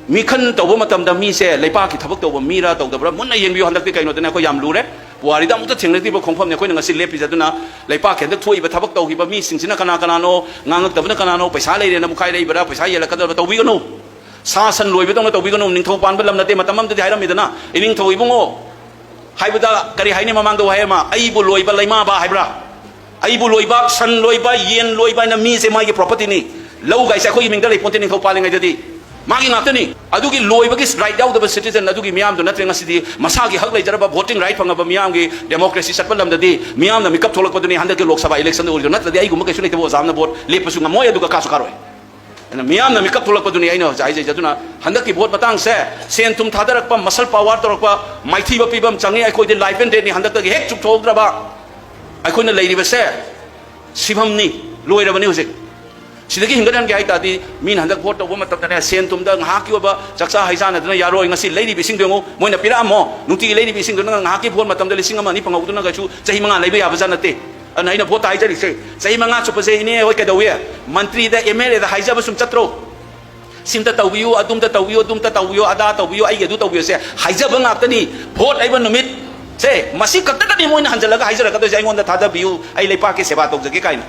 ꯃꯤꯈꯜ ꯇꯧꯕ ꯃꯇꯝꯗ ꯃꯤꯁꯦ ꯂꯩꯄꯥꯛꯀꯤ ꯊꯕꯛ ꯇꯧꯕ ꯃꯤꯔꯥ ꯇꯧꯗꯕ꯭ꯔꯥ ꯃꯨꯟꯅ ꯌꯦꯡꯕꯤꯌꯨ꯫ ꯍꯟꯗꯛꯇꯤ ꯀꯩꯅꯣꯗꯅꯦ ꯑꯩꯈꯣꯏ ꯌꯥꯝ ꯂꯨꯔꯦ꯫ ꯄꯨꯋꯥꯔꯤꯗ ꯑꯃꯨꯛꯇ ꯊꯦꯡꯅꯗ꯭ꯔꯤꯕ ꯈꯣꯡꯐꯝꯅꯤ ꯑꯩꯈꯣꯏꯅ ꯉꯁꯤ ꯂꯦꯞꯄꯤꯁꯦ꯫ ꯑꯗꯨꯅ ꯂꯩꯄꯥꯛꯀꯤ ꯍꯟꯗꯛ ꯊꯣꯛꯏꯕ ꯊꯕꯛ ꯇꯧꯈꯤꯕ ꯃꯤꯁꯤꯡꯁꯤꯅ ꯀꯅꯥ ꯀꯅꯥꯅꯣ, ꯉꯥꯡꯉꯛꯇꯕꯅ ꯀꯅꯥꯅꯣ, ꯄꯩꯁꯥ ꯂꯩꯔꯦꯅ ꯃꯨꯛꯈꯥꯏꯔꯛꯏꯕ꯭ꯔꯥ, ꯄꯩꯁꯥ ꯌꯦꯜꯂꯛꯀꯗꯕ ꯇꯧꯕꯤꯒꯅꯨ꯫ ꯁꯥ ꯁꯟ ꯂꯣꯏꯕꯗꯧꯅ ꯇꯧꯕꯤꯒꯅꯨ꯫ ꯅꯤꯡꯊꯧ ꯄꯥꯟꯕ ꯂꯝ ꯅꯠꯇꯦ꯫ ꯃꯇꯝ ꯑꯃꯗꯗꯤ ꯍꯥꯏꯔꯝꯃꯤꯗꯅ, "ꯏꯅꯤꯡꯊꯧ ꯏꯕꯨꯡꯉꯣ" ꯍꯥꯏꯕꯗ ꯀꯔꯤ ꯍꯥꯏꯅꯤ, ꯃꯃꯥꯡꯗ ꯋꯥꯍꯩ ꯑꯃ, "ꯑꯩꯕꯨ ꯂꯣꯏꯕ ꯂꯩꯃꯥꯕ" ꯍꯥꯏꯕ꯭ꯔꯥ? "ꯑꯩꯕꯨ ꯂꯣꯏꯕ, ꯁꯟ ꯂꯣꯏꯕ, ꯌꯦꯟ ꯂꯣꯏꯕ" ꯍꯥꯏꯅ ꯃꯤꯁꯦ ꯃꯥꯒꯤ ꯄ꯭ꯔꯣꯄꯔꯇꯤꯅꯤ꯫ ꯂꯧ ꯀꯥꯏꯁꯦ ꯑꯩꯈꯣꯏꯒꯤ ꯃꯤꯡꯗ ꯂꯩꯄꯣꯟꯇꯦ ꯅꯤꯡꯊꯧ ꯄꯥꯜꯂꯤꯉꯩꯗꯗꯤ꯫ ꯃꯥꯒꯤ ꯉꯥꯛꯇꯅꯤ꯫ ꯑꯗꯨꯒꯤ ꯂꯣꯏꯕꯒꯤ ꯔꯥꯏꯠ ꯌꯥꯎꯗꯕ ꯁꯤꯇꯤꯖꯟ ꯑꯗꯨꯒꯤ ꯃꯤꯌꯥꯝꯗꯨ ꯅꯠꯇ꯭ꯔꯦ꯫ ꯉꯁꯤꯗꯤ ꯃꯁꯥꯒꯤ ꯍꯛ ꯂꯩꯖꯔꯕ ꯚꯣꯇꯤꯡ ꯔꯥꯏꯠ ꯐꯪꯉꯕ ꯃꯤꯌꯥꯝꯒꯤ ꯗꯦꯃꯣꯀ꯭ꯔꯦꯁꯤ ꯆꯠꯄ ꯂꯝꯗꯗꯤ ꯃꯤꯌꯥꯝꯅ ꯃꯤꯀꯞ ꯊꯣꯛꯂꯛꯄꯗꯨꯅꯤ ꯍꯟꯗꯛꯀꯤ ꯂꯣꯛ ꯁꯚꯥ ꯏꯂꯦꯛꯁꯟꯗ ꯑꯣꯏꯔꯤꯗꯣ꯫ ꯅꯠꯇ꯭ꯔꯗꯤ ꯑꯩꯒꯨꯝꯕ ꯀꯩꯁꯨ ꯂꯩꯇꯕ ꯑꯣꯖꯥ ꯑꯃꯅ ꯚꯣꯠ ꯂꯦꯞꯄꯁꯨ ꯉꯝꯃꯣꯏ, ꯑꯗꯨꯒ ꯀꯥꯁꯨ ꯀꯥꯔꯣꯏ꯫ ꯑꯗꯨꯅ ꯃꯤꯌꯥꯝꯅ ꯃꯤꯀꯞ ꯊꯣꯛꯂꯛꯄꯗꯨꯅꯤ ꯑꯩꯅ ꯍꯧꯖꯤꯛ ꯍꯥꯏꯖꯩꯁꯦ꯫ ꯑꯗꯨꯅ ꯍꯟꯗꯛꯀꯤ ꯚꯣꯠ ꯃꯇꯥꯡꯁꯦ ꯁꯦꯟ ꯊꯨꯝ ꯊꯥꯗꯔꯛꯄ, ꯃꯁꯜ ꯄꯥꯋꯔ ꯇꯧꯔꯛꯄ, ꯃꯥꯏꯊꯤꯕ ꯄꯤꯕ ꯑꯃ ꯆꯪꯉꯤ꯫ ꯑꯩꯈꯣꯏꯗꯤ ꯂꯥꯏꯐ ꯑꯦꯟ ꯗꯦꯠꯅꯤ꯫ ꯍꯟꯗꯛꯇꯒꯤ ꯍꯦꯛ ꯆꯨꯞꯊꯣꯛꯍꯧꯗ꯭ꯔꯕ ꯑꯩꯈꯣꯏꯅ ꯂꯩꯔꯤꯕꯁꯦ ꯁꯤꯐꯝꯅꯤ, ꯂꯣꯏꯔꯕꯅꯤ ꯍꯧꯖꯤꯛ꯫ ꯁꯤꯗꯒꯤ ꯍꯤꯡꯒꯠꯍꯟꯒꯦ ꯍꯥꯏ ꯇꯥꯔꯗꯤ ꯃꯤꯅ ꯍꯟꯗꯛ ꯚꯣꯠ ꯇꯧꯕ ꯃꯇꯝꯗꯅꯦ, ꯁꯦꯟ ꯊꯨꯝꯗ ꯉꯥꯏꯍꯥꯛꯀꯤ ꯑꯣꯏꯕ ꯆꯥꯛꯆꯥ ꯍꯩꯖꯥꯟꯅꯗꯅ ꯌꯥꯔꯣꯏ꯫ ꯉꯁꯤ ꯂꯩꯔꯤꯕ ꯏꯁꯤꯡꯗꯣ ꯌꯦꯡꯉꯨ, ꯃꯣꯏꯅ ꯄꯤꯔꯛꯑꯝꯃꯣ, ꯅꯨꯡꯇꯤꯒꯤ ꯂꯩꯔꯤꯕ ꯏꯁꯤꯡꯗꯨꯅ ꯉꯥꯏꯍꯥꯛꯀꯤ ꯚꯣꯠ ꯃꯇꯝꯗ ꯂꯤꯁꯤꯡ ꯑꯃ ꯑꯅꯤ ꯐꯪꯍꯧꯗꯨꯅ ꯀꯩꯁꯨ ꯆꯍꯤ ꯃꯉꯥ ꯂꯩꯕ ꯌꯥꯕ ꯖꯥꯠ ꯅꯠꯇꯦ꯫ ꯑꯗꯨꯅ ꯑꯩꯅ ꯚꯣꯠ ꯍꯥꯏꯖꯔꯤꯁꯦ, ꯆꯍꯤ ꯃꯉꯥ ꯆꯨꯞꯄꯁꯦ ꯏꯅꯦ ꯍꯣꯏ ꯀꯩꯗꯧꯏ? ꯃꯟꯇ꯭ꯔꯤꯗ, ꯑꯦꯝ ꯑꯦꯜ ꯑꯦꯗ ꯍꯥꯏꯖꯕ ꯁꯨꯝ ꯆꯠꯇ꯭ꯔꯣ? ꯁꯤꯝꯇ ꯇꯧꯕꯤꯌꯨ, ꯑꯗꯨꯝꯇ ꯇꯧꯕꯤꯌꯨ, ꯑꯗꯨꯝꯇ ꯇꯧꯕꯤꯌꯨ, ꯑꯗꯥ ꯇꯧꯕꯤꯌꯨ, ꯑꯩꯒꯤ ꯑꯗꯨ ꯇꯧꯕꯤꯌꯨꯁꯦ ꯍꯥꯏꯖꯕ ꯉꯥꯛꯇꯅꯤ꯫ ꯚꯣꯠ ꯍꯥꯏꯕ ꯅꯨꯃꯤꯠꯁꯦ ꯃꯁꯤ ꯈꯛꯇꯗꯅꯤ ꯃꯣꯏꯅ ꯍꯟꯖꯜꯂꯒ ꯍꯥꯏꯖꯔꯛꯀꯗꯣꯏꯁꯦ, "ꯑꯩꯉꯣꯟꯗ ꯊꯥꯗꯕꯤꯌꯨ, ꯑꯩ ꯂꯩꯄꯥꯛꯀꯤ ꯁꯦꯕꯥ ꯇꯧꯖꯒꯦ" ꯀꯥꯏꯅ꯫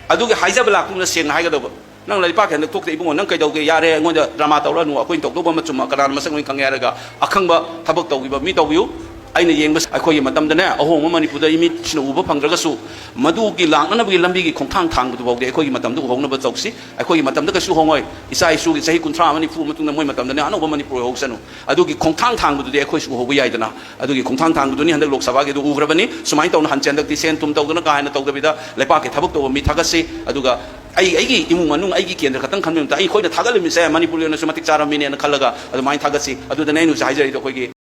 ꯑꯗꯨꯒꯤ ꯍꯥꯏꯖꯕ ꯂꯥꯛꯄꯗꯨꯅ ꯁꯦꯡꯅ ꯍꯥꯏꯒꯗꯧꯕ, "ꯅꯪ ꯂꯩꯄꯥꯛꯀꯤ ꯍꯟꯗꯛ ꯊꯣꯛꯇꯦ ꯏꯕꯨꯡꯉꯣ, ꯅꯪ ꯀꯩꯗꯧꯒꯦ? ꯌꯥꯔꯦ, ꯑꯩꯉꯣꯟꯗ ꯗ꯭ꯔꯃꯥ ꯇꯧꯔꯅꯨ, ꯑꯩꯈꯣꯏꯅ ꯇꯧꯗꯧꯕ ꯑꯃ ꯆꯨꯝꯕ, ꯀꯅꯥꯅ ꯃꯁꯛ ꯂꯣꯏꯅ ꯈꯪꯉꯦ" ꯍꯥꯏꯔꯒ ꯑꯈꯪꯕ ꯊꯕꯛ ꯇꯧꯈꯤꯕ ꯃꯤ ꯇꯧꯕꯤꯌꯨ꯫ ꯑꯩꯅ ꯌꯦꯡꯕ ꯑꯩꯈꯣꯏꯒꯤ ꯃꯇꯝꯗꯅꯦ, ꯑꯍꯣꯡꯕ ꯃꯅꯤꯄꯨꯔꯗ ꯏꯃꯤꯠꯁꯤꯅ ꯎꯕ ꯐꯪꯗ꯭ꯔꯒꯁꯨ, ꯃꯗꯨꯒꯤ ꯂꯥꯛꯅꯅꯕꯒꯤ ꯂꯝꯕꯤꯒꯤ ꯈꯣꯡꯊꯥꯡ ꯊꯥꯡꯕꯗꯨ ꯐꯥꯎꯗꯤ ꯑꯩꯈꯣꯏꯒꯤ ꯃꯇꯝꯗ ꯎꯍꯧꯅꯕ ꯇꯧꯁꯤ꯫ ꯑꯩꯈꯣꯏꯒꯤ ꯃꯇꯝꯗ ꯀꯩꯁꯨ ꯍꯣꯡꯉꯣꯏ꯫ ꯏꯆꯥ ꯏꯁꯨꯒꯤ ꯆꯍꯤ ꯀꯨꯟꯊ꯭ꯔꯥ ꯑꯃ ꯅꯤꯐꯨ ꯃꯇꯨꯡꯗ ꯃꯣꯏ ꯃꯇꯝꯗꯅꯦ ꯑꯅꯧꯕ ꯃꯅꯤꯄꯨꯔ ꯑꯣꯏꯍꯧꯁꯅꯨ꯫ ꯑꯗꯨꯒꯤ ꯈꯣꯡꯊꯥꯡ ꯊꯥꯡꯕꯗꯨꯗꯤ ꯑꯩꯈꯣꯏꯁꯨ ꯎꯍꯧꯕ ꯌꯥꯏꯗꯅ꯫ ꯑꯗꯨꯒꯤ ꯈꯣꯡꯊꯥꯡ ꯊꯥꯡꯕꯗꯨꯅꯤ ꯍꯟꯗꯛ ꯂꯣꯛ ꯁꯚꯥꯒꯤꯗꯨ ꯎꯈ꯭ꯔꯕꯅꯤ꯫ ꯁꯨꯃꯥꯏꯅ ꯇꯧꯅ ꯍꯟꯁꯦ ꯍꯟꯗꯛꯇꯤ ꯁꯦꯟ ꯊꯨꯝ ꯇꯧꯗꯅ ꯀꯥ ꯍꯦꯟꯅ ꯇꯧꯗꯕꯤꯗ ꯂꯩꯄꯥꯛꯀꯤ ꯊꯕꯛ ꯇꯧꯕ ꯃꯤ ꯊꯥꯒꯠꯁꯤ꯫ ꯑꯗꯨꯒ ꯑꯩ, ꯑꯩꯒꯤ ꯏꯃꯨꯡ ꯃꯅꯨꯡ, ꯑꯩꯒꯤ ꯀꯦꯟꯗ꯭ꯔ ꯈꯛꯇꯪ ꯈꯟꯕ ꯃꯇꯝꯗ ꯑꯩꯈꯣꯏꯅ ꯊꯥꯒꯠꯂꯝꯃꯤꯁꯦ ꯃꯅꯤꯄꯨꯔꯒꯤ ꯑꯣꯏꯅꯁꯨ ꯃꯇꯤꯛ ꯆꯥꯔꯝꯃꯤꯅꯦꯅ ꯈꯜꯂꯒ ꯑꯗꯨꯃꯥꯏꯅ ꯊꯥꯒꯠꯁꯤ꯫ ꯑꯗꯨꯗꯅꯦ ꯑꯩꯅ ꯍꯧꯖꯤꯛ ꯍꯥꯏꯖꯔꯤꯗꯣ ꯑꯩꯈꯣꯏꯒꯤ